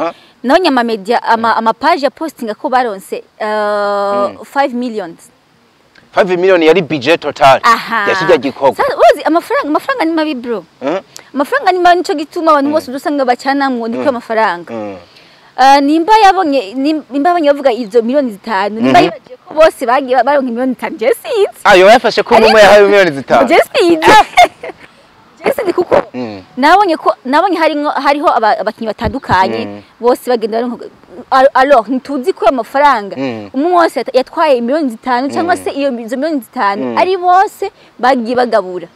nabonye ama media, ama page ya postinga ko baronse 5 millions. 5 million yari budget total ya kijya gikorwa. Sasa uzi amafaranga ni mabi bro. Amafaranga ni mabi, nico gituma abantu bose usanga bacanamwo niko amafaranga. Nimba yabonye, nimba yabonye bavuga izo miliyoni 5, nimba yibagiye ko bose bagiye baronka miliyoni 5, je sinzi. Ayo yafashe ko umwe yahawe miliyoni 5. Je sinzi. Ese kuko nabonye ko nabonye hariho abakinyi batandukanye bose bagenda baronka. Alors ntituzi ko amafaranga umwe wose yatwaye 5 miliyoni cyangwa se iyo izo 5 miliyoni ari bose bagiye bagabura,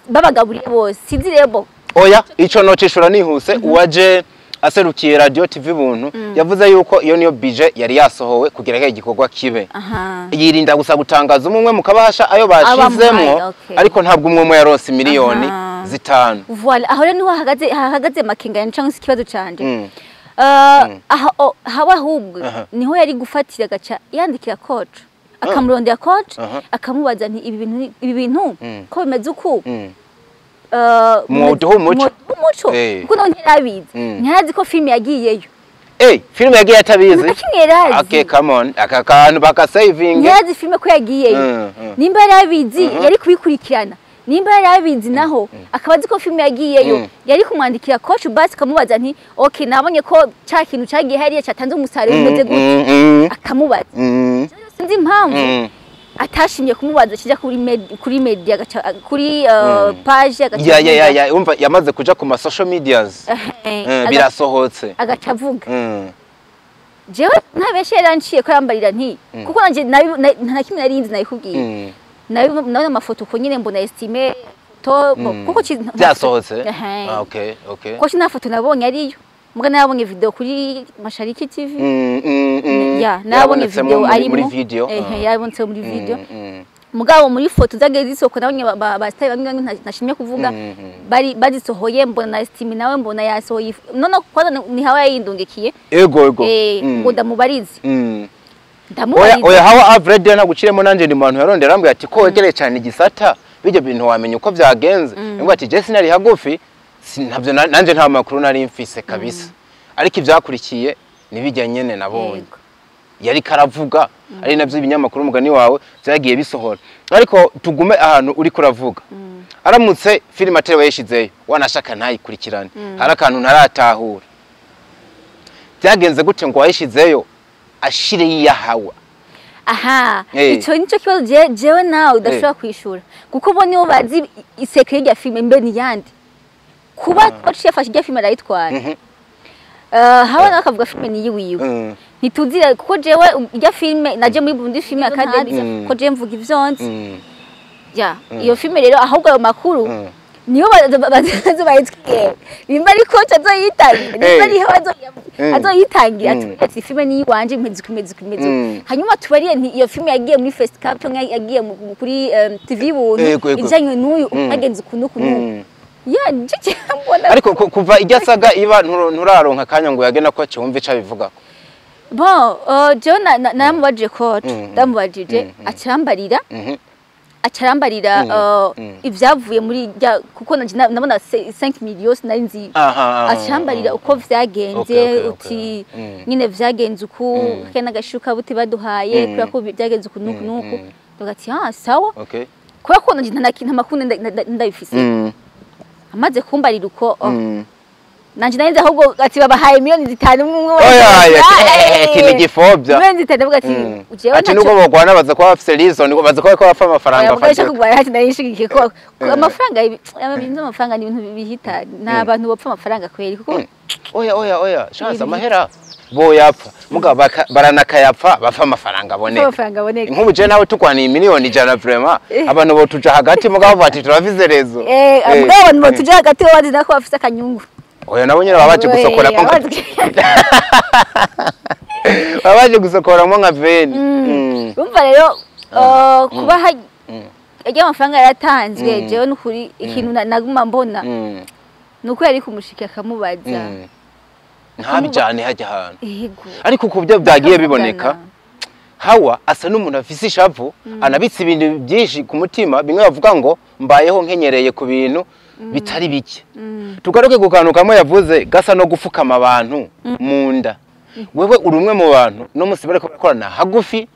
babagaburiye bose, sinzi rero bo. Oya, ico nocishura nihuse. Uwaje aserukiye Radio TV Buntu yavuze yuko iyo niyo budget yari yasohowe kugira ngo igikorwa kibe. Yirinda gusa gutangaza umwe mu kabahasha ayo bashizemwo. Abamuhaye, okay. Ariko ntabwo umwe umwe yaronse 5 miliyoni. Voilà, aho rero niho hahagaze makenga yanje cyangwa se ikibazo canje. Aha haba ahubwo niho yari gufatira agaca yandikira coach, akamurondera coach, akamubaza nti ibi bintu ko bimeze uku, Mwoduha umuco. Mwoduha umuco, kuko nawe ntiyarabizi, ntiyarazi ko filime yagiyeyo. Eh, filime yagiye atabizi? Nta kimwe yarazi. Okay, come on, aka kantu baka saving. Ntiyarazi filime ko yagiyeyo. Nimba yarabizi, yari kubikurikirana. Nimba yarabizi naho akaba azi ko filime yagiyeyo, yari kumwandikira coach basi akamubaza nti okay, nabonye ko ca kintu cagiye hariya cyatanze umusaruro umeze gutya, akamubaza. Sinzi impamvu atashimye kumubaza, kijya kuri media, agaca kuri page agaca Ya. avuga. Ya, umva, yamaze kuja ku ma social medias. Birasohotse. Agaca avuga. Jewe ntabeshe, yaranciye ko yambarira nti kuko nanje nta na kimwe nari nzi, nabikubwiye. Nabona amafoto uko nyine, mbona estime to kuko Byasohotse. Ehe. Ah, okay. Kuko nta foto nabonye ariyo, muga nabonye video kuri Mashariki TV. Ya, nabonye Yabonetsemo video muri, arimo muri video. Ehe. Ah. Yabonetse muri video. Mugabo muri foto zagiye zisohoka, nabonye ba star bamwe bamwe ntashimye kuvuga, bari bazisohoye, mbona na estime nawe mbona yasohoye none kwanza ni hawa yayindungikiye. Ego. Ngo ndamubarize. Oya. Ndamubarize. Oya, hawa Alfred naguciremo, nanje ndi mu bantu yarondera, arambwira ati ko wegereye cyane igisata bijya bintu wamenya uko byagenze. Ngo ati je sinari hagufi, ntabyo nanje nta makuru nari mfise kabisa, ariko ivyakurikiye nibijya nyene nabonye. Yari karavuga ari navyo ibinyamakuru, umugani wawe, vyagiye bisohora. Ariko tugume ahantu uri kuravuga, aramutse filime atari yayishizeyo, wanashaka ntayikurikirane, hari akantu ntaratahura. Byagenze gute ngo wayishizeyo ashire yiyahawa? Aha, ico nico kibazo jewe nawe udashobora kwishura, kuko bo nibo bazi i secret y'irya filime mbe ni yandi kuba coach yafashe irya filime arayitwara. Hawa nawe akavuga filime ni yiwiwe. Ntituzira kuko jewe irya filime naje muri Burundi Film Academy, ko jewe mvuga ivyo nzi. Ya iyo filime rero, ahubwo ayo makuru niyo bazo bayitwiye, nimba ari coach azoyitangira, nimba ari hawa azoyitangira, ati filime ni iwanje, imeze uku, imeze uku, imeze uku. Hanyuma tubariye nti iyo filime yagiye muri Festival cyangwa yagiye kuri TV Buntu, Yego, yego. ijanye n'uyu, hagenze uku n'uku n'uku. Ya, nicyo cyambona. Ariko kuva ijya saga iba, nturaronka akanya ngo yagena ko cyumve ico abivuga? Bon, jewe naramubajije coach, ndamubajije acarambarira, acarambarira ivyavuye muri rya, kuko nanje nabona 5 millions sinari nzi. Acarambarira uko vyagenze, uti nyine vyagenze uku, kene n'agashuka buti baduhaye, kubera ko vyagenze uku nuku nuku. Ndavuga ati ah, sawa, kubera ko nanje nta makuru ndabifise. Amaze kumbarira uko, oh, nanje nari nzi ahubwo ati babahaye 5 miliyoni umwe umwe wese. Oya. Ah, ati ni gifobya. 5 miliyoni, ndavuga ati jewe ati nubwo bogwana baza kuba bafise reason, baza kuba ko bapfa amafaranga. Oya, mugabo afatika. kurwara ati nari nshigikiye ko amafaranga, ibintu by'amafaranga ni ibintu bihita, nta bantu bapfa amafaranga kweri, kuko Oya, chance amahera boyapfa, mugabo baranakayapfa bapfa amafaranga aboneka. Amafaranga aboneka. Nk'ubu je nawe tukwaniye 100 miliyoni vraiment abantu botuja hagati, mugabo bati turavize rezo. Mugabo abantu botuja hagati bo bazi nako bafise akanyungu. Oya, nabo nyene baba baje gusokoramo baba baje gusokoramo nka veni. Urumva rero, kuba ajya amafaranga yaratanzwe, jewe n'ukuri ikintu naguma mbona nuko yari kumushikira akamubaza. Ntabijane hajya ahantu. Yego. Ariko ku byo byagiye biboneka, Bakavugana. Hawa asa n'umuntu afise ishavu, anabitse ibintu byinshi ku mutima, bimwe bavuga ngo mbayeho nkenyereye ku bintu bitari bike. Tugaruke ku kantu kamwe yavuze gasa no gufukama abantu mu nda. Wewe uri umwe mu bantu no musi bariko barakorana hagufi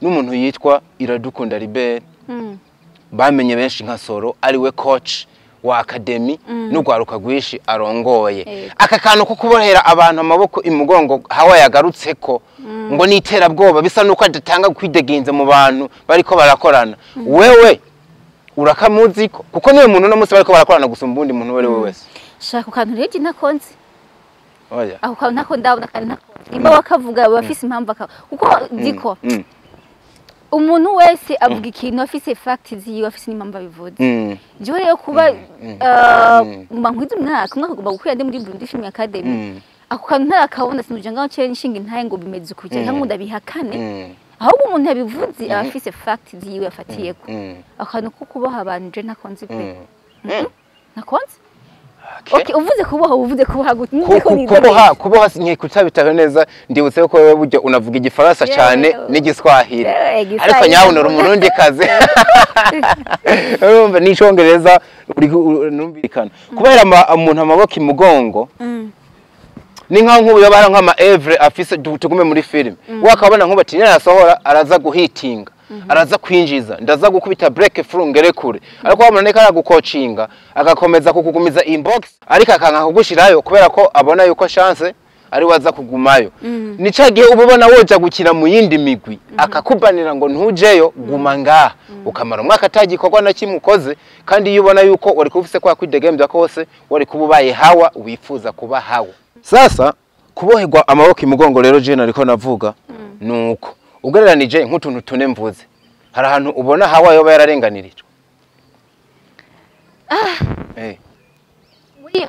n'umuntu yitwa Iradukunda Libert, bamenye benshi nka Soro, ariwe coach wa academy n'urwaruka rwinshi arongoye. Aka kantu ko kubohera abantu amaboko imugongo Hawa yagarutseko ngo ni iterabwoba, bisa nuko adatanga kwidegenza mu bantu bariko barakorana. Wewe Urakamuziko kuko niwe muntu no munsi bariko barakorana gusumba undi muntu wari we wese. Shaka kantu rero ntakonze. Oya. Aho kantu ntako ndabona kandi ntakonze. Nimba wakavuga bafise impamvu kuko diko. Umuntu wese avuga ikintu afise fact ziwe, afise n'impamvu abivuze. Jewe rero kuba nguma nkwiza umwaka ugomba gukwira ndi muri Burundi Film Academy. Ako kantu ntarakabona, sinuja ngaho nce nshinga intahe ngo bimeze uku cyangwa ngo ndabihakane. Ahubwo umuntu yabivuze aba afise fact ziwe afatiyeko. Akantu ko kuboha abantu je ntakonze pe. Ntakonze? Okay, uvuze kuboha, uvuze kuboha gute? Kuboha nke kutabitaho neza, ndibutse ko wewe burya unavuga igifaransa cyane n'igiswahili. Ariko nyabuna uri umurundi kazi. Urumva n'icongereza uri numvikana. Kubera umuntu amaboko imugongo. Ni nkaho nk'ubu yaba nk'ama evre afise, tugume muri film. Wakabona nkuba ati yasohora araza guhitinga, araza kwinjiza, ndaza gukubita break through ngere kure. Ariko wabona neka aragukocinga, agakomeza kukugumiza inbox, ariko akanka kugushirayo kubera ko abona yuko chance ari waza kugumayo. Ni ca gihe uba ubona woja gukina mu yindi migwi, akakubanira ngo ntujeyo, guma ngaha. Ukamara umwaka atagikorwa na kimwe ukoze, kandi iyo ubona yuko wari kubufise kwa kwidegembya kose, wari kuba ubaye hawa wifuza kuba hawa. Sasa kuboherwa amaboko imugongo rero je nariko navuga nuko ugereranije nk'utuntu tune mvuze, hari ahantu ubona hawa yoba yararenganirijwe.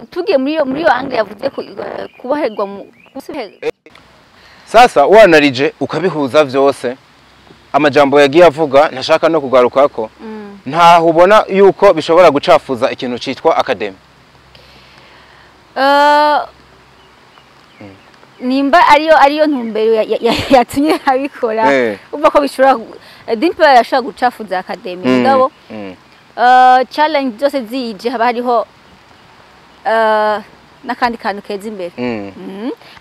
Tugiye muri yo angle yavuze ko kuboherwa mu Sasa wanarije ukabihuza vyose, amajambo yagiye avuga ntashaka no kugarukako, ntaho ubona yuko bishobora gucafuza ikintu citwa academy. Nimba ariyo ntumbero yatumye abikora, umva ko bishobora dimpe yashobora gucafuza academy, mugabo challenge zose zije haba hariho n'akandi kantu keza imbere.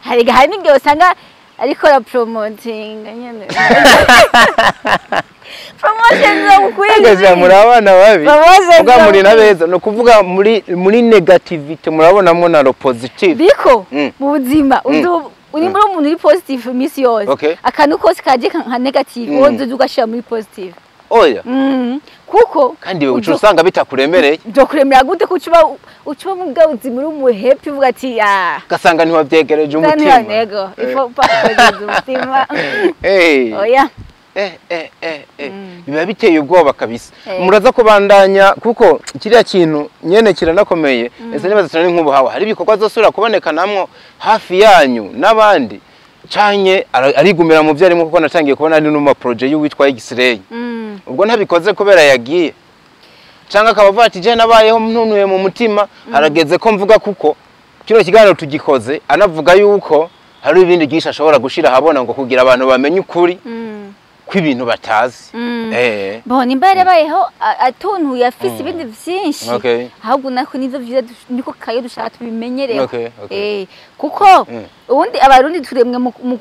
Hari n'igihe usanga ariko la promoting nyene. Promotion zo gukwiriza muri abana babi. Uga muri nabeza no kuvuga muri negativity murabonamwo na lo positive. Biko mu buzima uri muri umuntu uri positive imisi yose. Akantu kose kaje nka negative wowe ugashira muri positive. Oya. Kuko kandi wewe uca usanga bitakuremereye. Byo gute kucuba ucuba mu bwa buzima uri mu happy uvuga ati ah gasanga ntiwabyegereje umutima. Nego ifo pakwegereza umutima. Oya. Biba biteye ubwoba kabisa. Muraza kubandanya kuko kiriya kintu nyene kiranakomeye. Ese nibaza tuna nk'ubu hawa hari ibikorwa zosubira kuboneka namwo hafi yanyu n'abandi canye arigumira mu byo arimo, kuko natangiye kubona ari no ma project y'uwitwa X-Ray. Ubwo ntabikoze kubera yagiye cyangwa akaba avuga ati je nabayeho ntunuye mu mutima, harageze ko mvuga kuko kino kiganiro tugikoze anavuga yuko hari ibindi byinshi ashobora gushira habona ngo kugira abantu bamenye ukuri kw'ibintu batazi. Bon, nimba yarabayeho atuntuye afise ibindi vyinshi, ahubwo nako nivyo vyiza niko kayo dushaka tubimenyereho. Kuko ubundi abarundi turemwe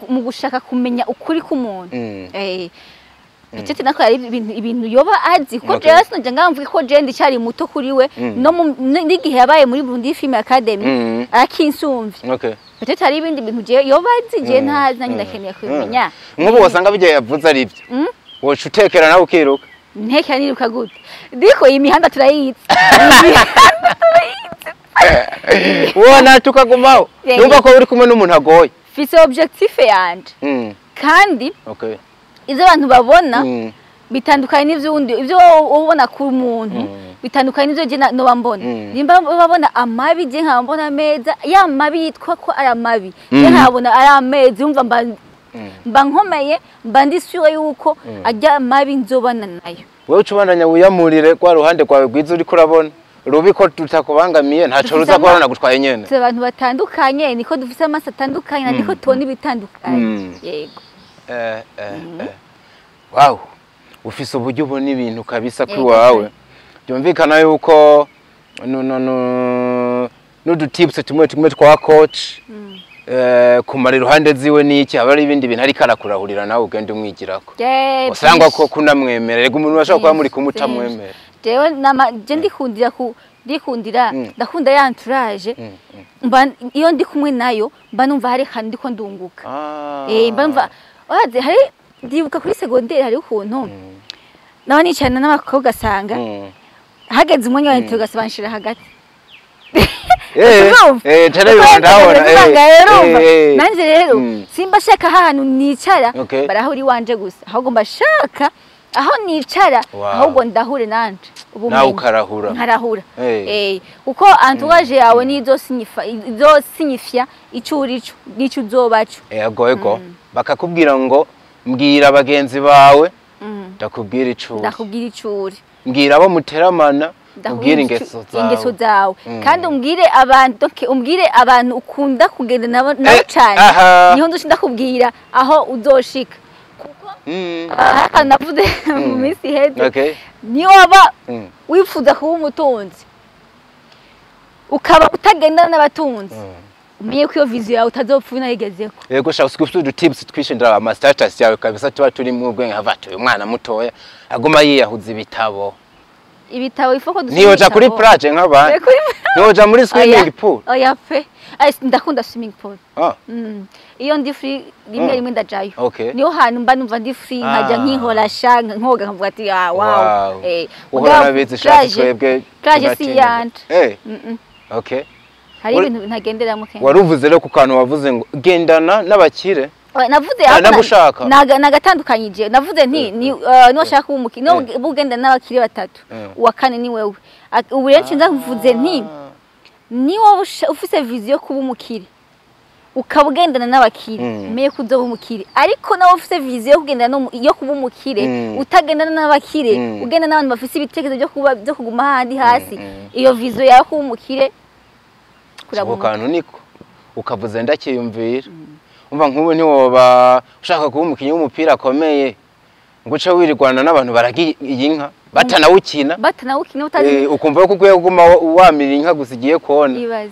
mu gushaka kumenya ukuri k'umuntu. Peut-être nako ari ibintu yoba azi ko jewe sinje ngamvuge ko je ndicari muto kuri we, no n'igihe yabaye muri Burundi Film Academy akinsumvye. Peut-être hari ibindi bintu je yoba azi je ntazi, nanjye ndakeneye kubimenya. Nk'ubu wasanga bijye yavuze ari byo, woca utekera nawe ukiruka. Ntekera niruka gute? Diko iyi mihanda turayizi. Wona tukagumaho. Numva ko uri kumwe n'umuntu agoye. Fise objectif yanje. Kandi ivyo abantu babona bitandukanye n'ivyundi, ivyo ubona ku muntu bitandukanye n'ivyo je noba mbona. Nimba babona amabi je nkaba mbona ameza, ya mabi yitwa ko ari amabi, je nkabona ari ameza, umva mba nkomeye, mba ndi sure yuko ajya amabi nzobana nayo. Wewe ucubandanya wiyamurire kwa ruhande kwawe rwiza uriko urabona rubi ko tutakubangamiye, ntaco ruza kubona gutwaye nyene. Turi abantu batandukanye, niko dufise amaso atandukanye, niko tubona ibitandukanye. Yego. Wow, ufise uburyo ubona ibintu kabisa kuri wawe. Byumvikana yuko no n'udutips tumwe tumwe twa coach kumara iruhande ziwe niki haba ari ibindi bintu ariko arakurahurira nawe ugende umwigirako. Usangwa ko kunamwemera, rega umuntu bashaka kuba muri kumutamwemera. Jewe nama je ndikundira ndikundira ndakunda ya entourage, mba iyo ndi kumwe nayo mba numva hari kandi ndiko ndunguka. Mba numva waze hari ndibuka kuri secondaire hari ukuntu naho nicana n'abakobwa asanga Hageze umwanya wa interrogation banshira hagati. Nanje rero simba shaka ahantu nicara barahuri wanje gusa, ahubwo mbashaka aho nicara, ahubwo ndahure nanje ubu nawe ukarahura nkarahura. Kuko entourage yawe nizo sinyifa izo sinyifya ico urico nico uzobaco. Yego bakakubwira ngo mbwira bagenzi bawe ndakubwira ico uri, ndakubwira ico uri, mbwira abo muteramana umbwire ingeso zawe, kandi umbwire abantu, umbwire abantu ukunda kugenda nabo cyane, niho nzo ndakubwira aho uzoshika. Kuko navuze mu minsi iheze, niyo waba wifuza kuba umutunzi ukaba utagendana n'abatunzi, umenye ko iyo vision yawe utazopfa unayigezeko. Yego sha usiku du tips twishindira ama status yawe kabisa, tuba turi mu bwenge havatu uyu mwana mutoya aguma yiyahuza ibitabo. Ibitabo ifoko dusoma. Niyoja kuri plage nk'abandi. Niyoja muri swimming pool. Oya pe. Ndakunda swimming pool. Iyo ndi free rimwe rimwe ndajayo. Niyo hantu mba numva ndi free nkajya nkihora sha nkoga nkavuga ati wow. Uhora nabizi sha twebwe. Plage si yanje. Okay. Hari ibintu ntagenderamo kenshi. Waruvuze rero ku kantu wavuze ngo gendana n'abakire. Navuze nagatandukanyije, navuze nti niba ushaka kuba umukire no ugenda n'abakire batatu, uwa kane ni wewe. Ubu rero nza mvuze nti niba ufise vision yo kuba umukire ukaba ugendana n'abakire, umenye ko uzoba umukire. Ariko nawe ufise vision yo kugendana yo kuba umukire utagendana n'abakire, ugenda n'abantu bafise ibitekerezo byo kuba byo kuguma handi hasi, iyo vision yawe kuba umukire kuraguma. Kantu niko ukavuze ndakiyumvira. Umva nkubu ntiwoba ushaka kuba umukinyi w'umupira akomeye ngo uce wirirwana n'abantu baragiye inka batanawukina utazi, ukumva ko ukwiye kuguma wamira inka gusa igiye kona. Ibaze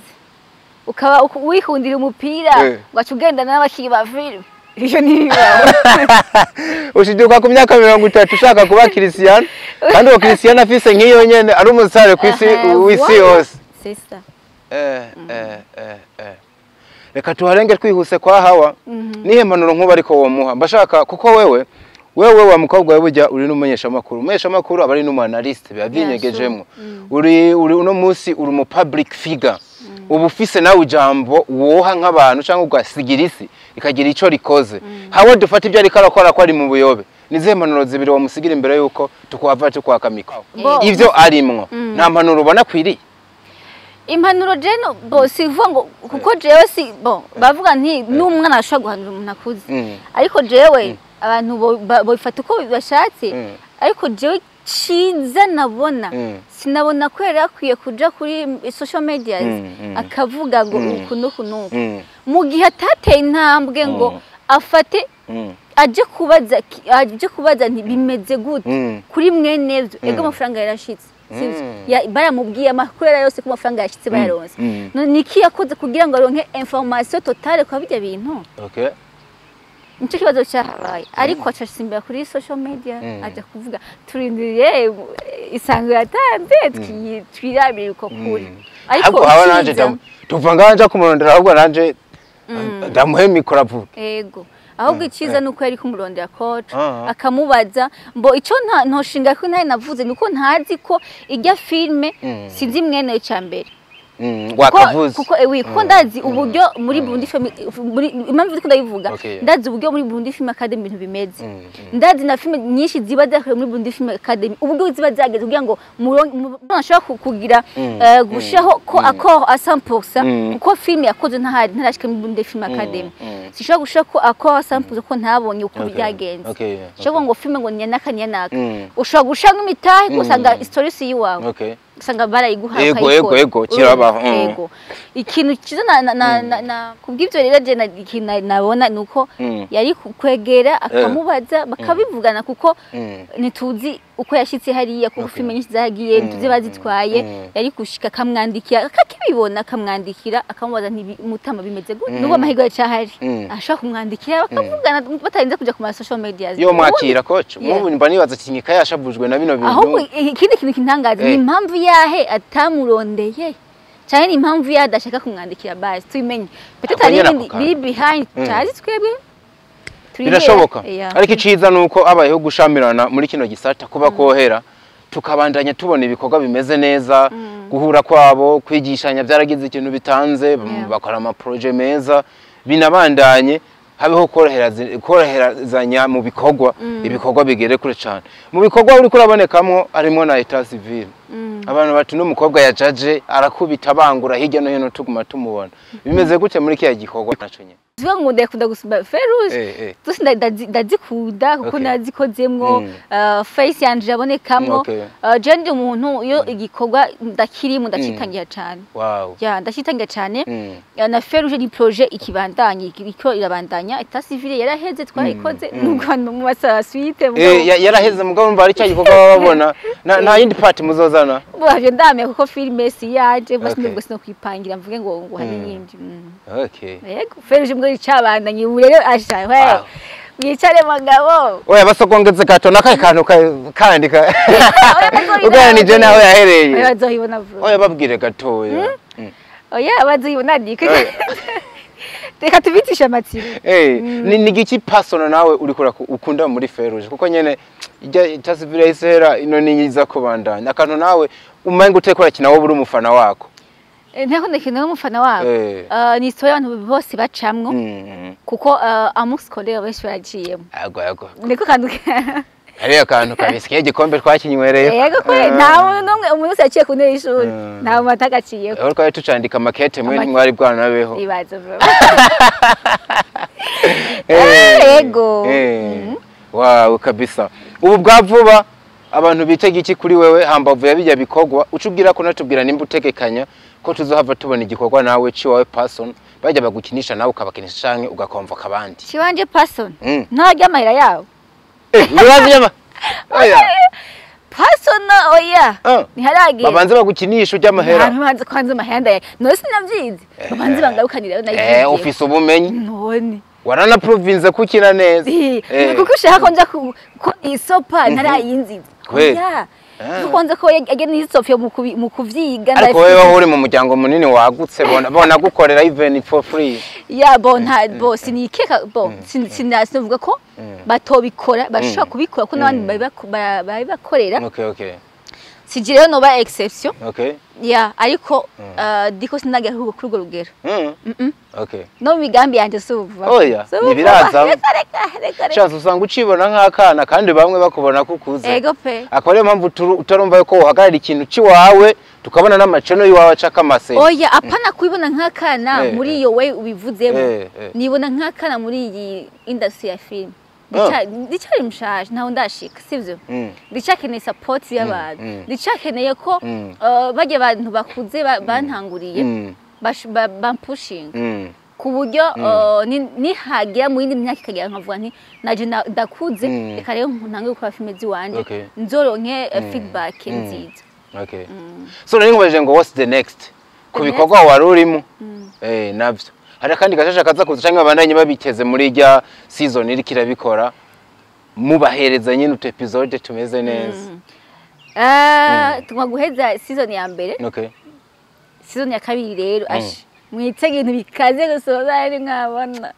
ukaba wikundira umupira ugaca ugendana n'abakinyi ba filime, ivyo ntibibaho. Ushiduka ku myaka 30 ushaka kuba Cristiano, kandi uwo Cristiano afise nk'iyo nyene ari umusare kw'isi w'isi yose. C'est ça. Reka tuharenge twihuse kwa Hawa. Nihe mpanuro nkuba ariko womuha mbashaka, kuko wewe wa mukobwa wewe burya uri n'umumenyesha makuru, umumenyesha makuru aba ari n'umu analyst biba byinyegejemwo. Uri uno munsi uri mu public figure, ubu ufise nawe ijambo woha nk'abantu cyangwa ugasigira isi ikagira ico rikoze. Hawa dufata ibyo ariko arakora ko ari mu buyobe, nizihe mpanuro zibiri wamusigira imbere yuko tukwava tukwaka mikro ivyo arimwo? Nta mpanuro ubona kwiriye? Impanuro jeno bo sivuga ngo kuko jewe si bo bavuga nti n'umwana ashobora guhanura umuntu akuze, ariko jewe abantu bofata uko bashatse. Ariko jewe ciza nabona sinabona ko yari akwiye kuja kuri social media akavuga ngo uku n'uku n'uku, mu gihe atateye intambwe ngo afate aje kubaza nti bimeze gute kuri mwenevyo. Ego amafaranga yarashitse, baramubwiye amakuru yose ko amafaranga yashitse bayaronse. Niki yakoze kugira ngo aronke information totale kwa bijya bintu? Nico kibazo cyahabaye. Ariko acasimbira kuri social media aja kuvuga turindiriye isango yatanze twirabire uko kuri. Ariko hawa nanje tuva nganja kumurondera, ahubwo nanje ndamuhe mikoro avuge. Ego ahubwo icyiza nuko yari kumurondera coach akamubaza mbo ico ntoshinga ko ntaye navuze nuko ntazi ko ijya filme sinzi mwene cya mbere. Wakavuze kuko ko ndazi uburyo muri Burundi Film, muri impamvu ndiko ndabivuga, ndazi uburyo muri Burundi Film Academy ibintu bimeze. Ndazi na film nyinshi ziba zakorewe muri Burundi Film Academy uburyo ziba zageze kugira ngo umuntu ashobora kugira gushiraho ko accord à 100%, kuko film yakoze ntahari ntarashika muri Burundi Film Academy. Sishobora gushira ko accord à 100% ko ntabonye uko byagenze. Shobora ngo film ngo nyanaka nyanaka ushobora gushira nk'imitahe usanga story si yiwawe, usanga barayiguha. Yego kirabaho. Yego ikintu kiza na kubw'ivyo rero je ikintu nabona nuko yari kwegera akamubaza bakabivugana, kuko ntituzi uko yashitse hariya, kuko filime nyinshi zagiye ntuzi bazitwaye. Yari gushika akamwandikira akakibibona akamwandikira akamubaza nti mutama bimeze gute, nubwo amahirwe yacahari ashobora kumwandikira bakavugana batarinze kuja ku ma social media. Yo mwakira coach mubu mba nibaza kinyika yashavujwe na bino bintu. Ahubwo ikindi kintu kintangaza ni impamvu yahe atamurondeye cyane, ni impamvu yadashaka kumwandikira basi tubimenye peut-être ari biri behind cyazi twebwe birashoboka. Ariko iciza nuko abayeho gushamirana muri kino gisata kuba kohera Tukabandanya tubona ibikorwa bimeze neza, guhura kwabo, kwigishanya byaragize ikintu bitanze, bakora ama projet meza, binabandanye habeho koroherezanya mu bikorwa, ibikorwa bigere kure cyane. Mu bikorwa uri kurabonekamwo harimo na état civil. Abantu bati n'umukobwa yajaje arakubita bangura hirya no hino, tuguma tumubona. Bimeze gute muri kiya gikorwa naco nyene? Zivuga ngo ndakunda gusumba Feruje. Zose ndazikunda kuko nazikozemwo, face yanje yabonekamwo. Je ndi umuntu iyo igikorwa ndakirimo ndacitangira cane. Ya, ndacitangira cane. Na Feruje ni projet ikibandanya, iko irabandanya. État civil yaraheze, twarayikoze nubwo no mu masara suite. Yaraheze, mugabo umva ari cya gikorwa baba babona. Nta yindi part muzozana? Bavyo ndamye kuko filme si yaje basi, nubwo sino kwipangira mvuge ngo hari yindi. Yego, Feruje mbwo icabandanye ubu rero asha we mwicare magabo. Oya, basogongeze gato nakaye kantu kandi ka uganije naho yahereye. Oya, bazohibona vuba. Oya, babwire gatoya. Oya, bazohibona niko. Reka tubitishe amatsiko. Ni giki personal nawe uriko ukunda muri Feruje, kuko nyene ijya état civil yahise ino ni nyiza kubandanya, akantu nawe umenga utekora kina wowe uri umufana wako? Ntako ndakina n'umufana wabo. Ni histoire y'abantu bose bacamwo kuko amour scolaire benshi baraciyemo. Ago ago. Niko kantu. Hariyo akantu kabisa kiye gikombe twakinywereye. Yego kwe, nta muntu n'umwe, umuntu wese yaciye ku ntebe y'ishuri nta muntu atagaciyeko. Aho twari tucandika makete mwe mwari bwanabeho. Ibaze bro. Yego. Wow, kabisa. Ubu bwa vuba abantu bitega iki kuri wewe hambavu ya bijya bikorwa ucubwira ko natubwira nimba utegekanya ko tuzohava tubona igikorwa nawe ciwawe person, bajya bagukinisha nawe ukabakinisha canke ugakomvoka abandi? Kiwanje person? Ntarya amahera yabo. Urazi nyama? Oya. Person, oya. Ntiharagera. Babanze bagukinisha urya amahera. Nta kwanza amahera ndaya none sinavyize, babanze bangarukanira nayo. Ufise ubumenyi. None. Waranaprovinze kukina neza. Kuko ushaka ko nja ko isopa ntarayinziza. Kweli? Oya. Kuko nza ko yagene isofyo mu kuvyiga. Ariko wewe uri mu muryango munini wagutse, bona gukorera even for free. Ya, bo nta bo sinikeka bo sinavuga ko batobikora, bashobora kubikora ko n'abandi babibakorera. Okay. Sije rero noba exception. Ya, ariko diko sinagera kuri urwo rugero. No mu migambi yanje si uvuga. Oya, ntibiraza. Reka, reka, reka, reka. Chance usanga ucibona nk'akana kandi bamwe bakubona ko ukuze. Ego pe. Akaba ariyo mpamvu utarumva yuko uhagarara ikintu ciwawe, tukabona n'amaceno y'iwawe acaka amase. Oya, apana kubibona nk'akana muri iyo way ubivuzemo. Nibona nk'akana muri iyi industry ya film. Ndicyari mushaje, ntaho ndashika, sivyo? Ndicakeneye support y'abantu. Ndicakeneye ko barya abantu bakuze bantanguriye bampushinga ku buryo nihagira mu yindi myaka ikagera nkavuga nti naje ndakuze, reka rero ntange gukora filime ziwanje, nzoronke feedback nziza. Okay. So nari nkubajije ngo what's the next ku The bikorwa wari urimo, navyo hari akandi gashasha kaza kuza canke babandanye babiteze muri rya season iriko irabikora, mubahereza nyine utu episode tumeze neza? Tugomba guheza season ya mbere. Season ya kabiri rero ashi mwitege ibintu bikaze gusoza ari mwabona.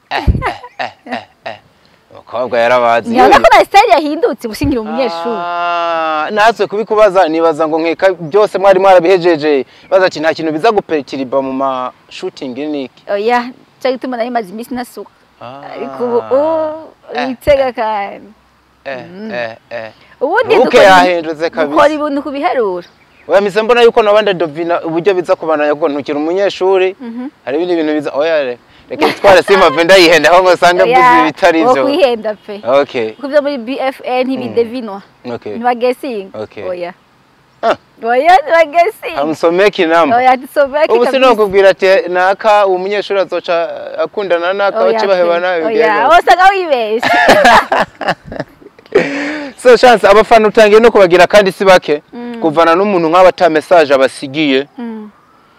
Umukobwa yarabazi. Nyabona ko na style yahindutse gushingira umunyeshuri. Ah, natwe kubikubaza nibaza ngo nkeka byose mwari mwarabihejeje, baza ati nta kintu biza gupertiriba mu ma shooting niki. Oya, cyo gituma nari maze iminsi nasuka, ariko ubu witega kandi. Ubundi Uke yahindutse kabisa. Dukora ibintu ku biharuro. Oya, mise mbona yuko nabandi dovina uburyo biza kubandanya kuko ntukiri umunyeshuri, hari ibindi bintu biza. Oya, reka tware simave ndayihenda aho ngo usange mvuze ibitari wo byo. Kwihenda pe. Kuko ibyo muri BFN ntibidevinwa. Ntibagesinga. Oya. Oya, ntibagesinga. Amusomeki namba. Oya, tusomeki Ubu kabisa. sinokubwira ati naka uwo munyeshuri azoca akundana naka Oya bace pe. bahebana. Oya, usanga wibeshe. So Chance, abafana utangiye no kubagira kandi si bake, kuvana n'umuntu nk'aba ata message abasigiye,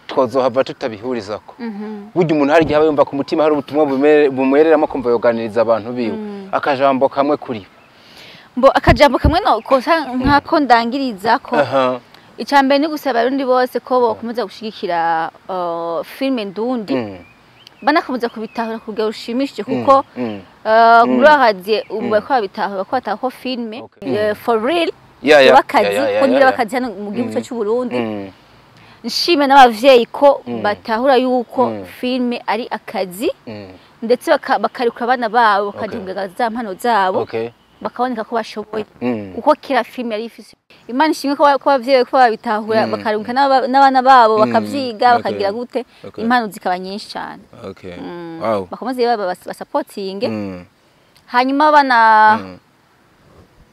twozohava tutabihurizako. Burya umuntu hari igihe aba yumva ku mutima hari ubutumwa bumwereramo, akumva yoganiriza abantu biwe, akajambo kamwe kuri bo. Mbo akajambo kamwe no kosa nkako ndangiriza ko icambere ni gusaba abarundi bose ko bokomeza gushigikira filime ndundi, banakomeza kubitahura kugira rushimishije, kuko muri ahadiye ubu bariko babitahura ko bataho filime for real. Bakazi ko ngira bakazi hano mu gihugu cyacu cy'u Burundi. Nshime n'abavyeyi ko batahura yuko filme ari akazi, ndetse bakarikura abana babo bakaduga za mpano zabo, bakaboneka ko bashoboye, kuko kira filme yari ifise. Imana ishimwe ko abavyeyi ko babitahura, bakarunka n'abana babo bakavyiga, bakagira gute, impano zikaba nyinshi cyane. Wow. Bakomeze basapotinge. Hanyuma abana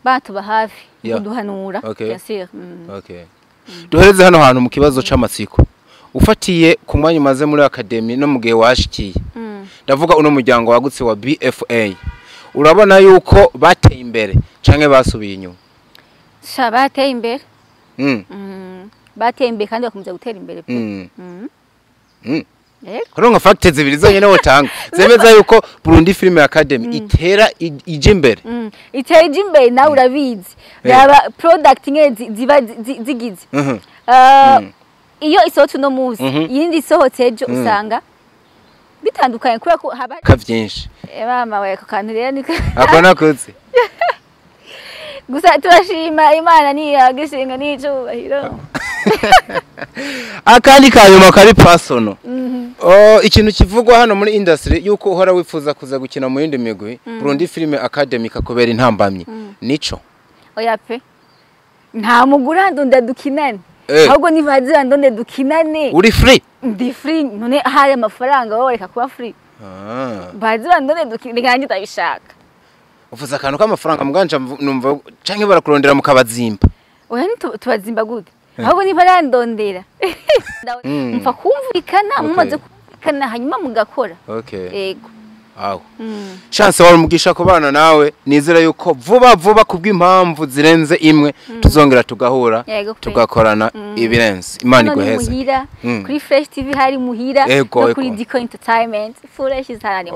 batuba hafi kuduhanura, bien sûr. Duhereze hano hantu mu kibazo c'amatsiko. Ufatiye ku mwanya umaze muri academy no mu gihe washikiye, ndavuga uno muryango wagutse wa BFA, urabona yuko bateye imbere canke basubiye inyuma? Sha, bateye imbere. Bateye imbere kandi bakomeza gutera imbere pe. Yego. Kuronka facts zibiri zonyene wotanga zemeza yuko Burundi Film Academy itera ije imbere. Itera ije imbere, nawe urabizi. Raba product nke ziba zigize. Iyo isohotse uno munsi, iyindi isohotse ejo, usanga bitandukanye kubera ko haba ka vyinshi. Mama we, ako kantu rero niko. Ako nakoze. Gusa turashima Imana niyagishinga n'icubahiro. Akandi kanyuma kari personal. Oh, ikintu kivugwa hano muri industry yuko uhora wifuza kuza gukina mu yindi migwi, Burundi Film Academy kakubera intambamyi, nico? Oya pe, nta mugura ndonda dukinane. Ahubwo nibaze ndonde dukinane. Uri free? Ndi free. None hari amafaranga wowe reka kuba free? Baze bandonde dukinane kandi ndabishaka. Uvuze akantu k'amafaranga muganja numva canke barakurondera mu kabazimba. Oya, tubazimba gute? Ahubwo niba arandondera, mfa kumvikana, mumaze kumvikana hanyuma mugakora. Yego. Aho. Chance wari umugisha kubana nawe, nizera yuko vuba vuba kubw'impamvu zirenze imwe tuzongera tugahura, Yego pe. tugakorana ibirenze. Imana Hano ni iguheze. muhira, kuri Fresh TV hari muhira, Ego, no kuri ego. Dico Entertainment Fresh is hano.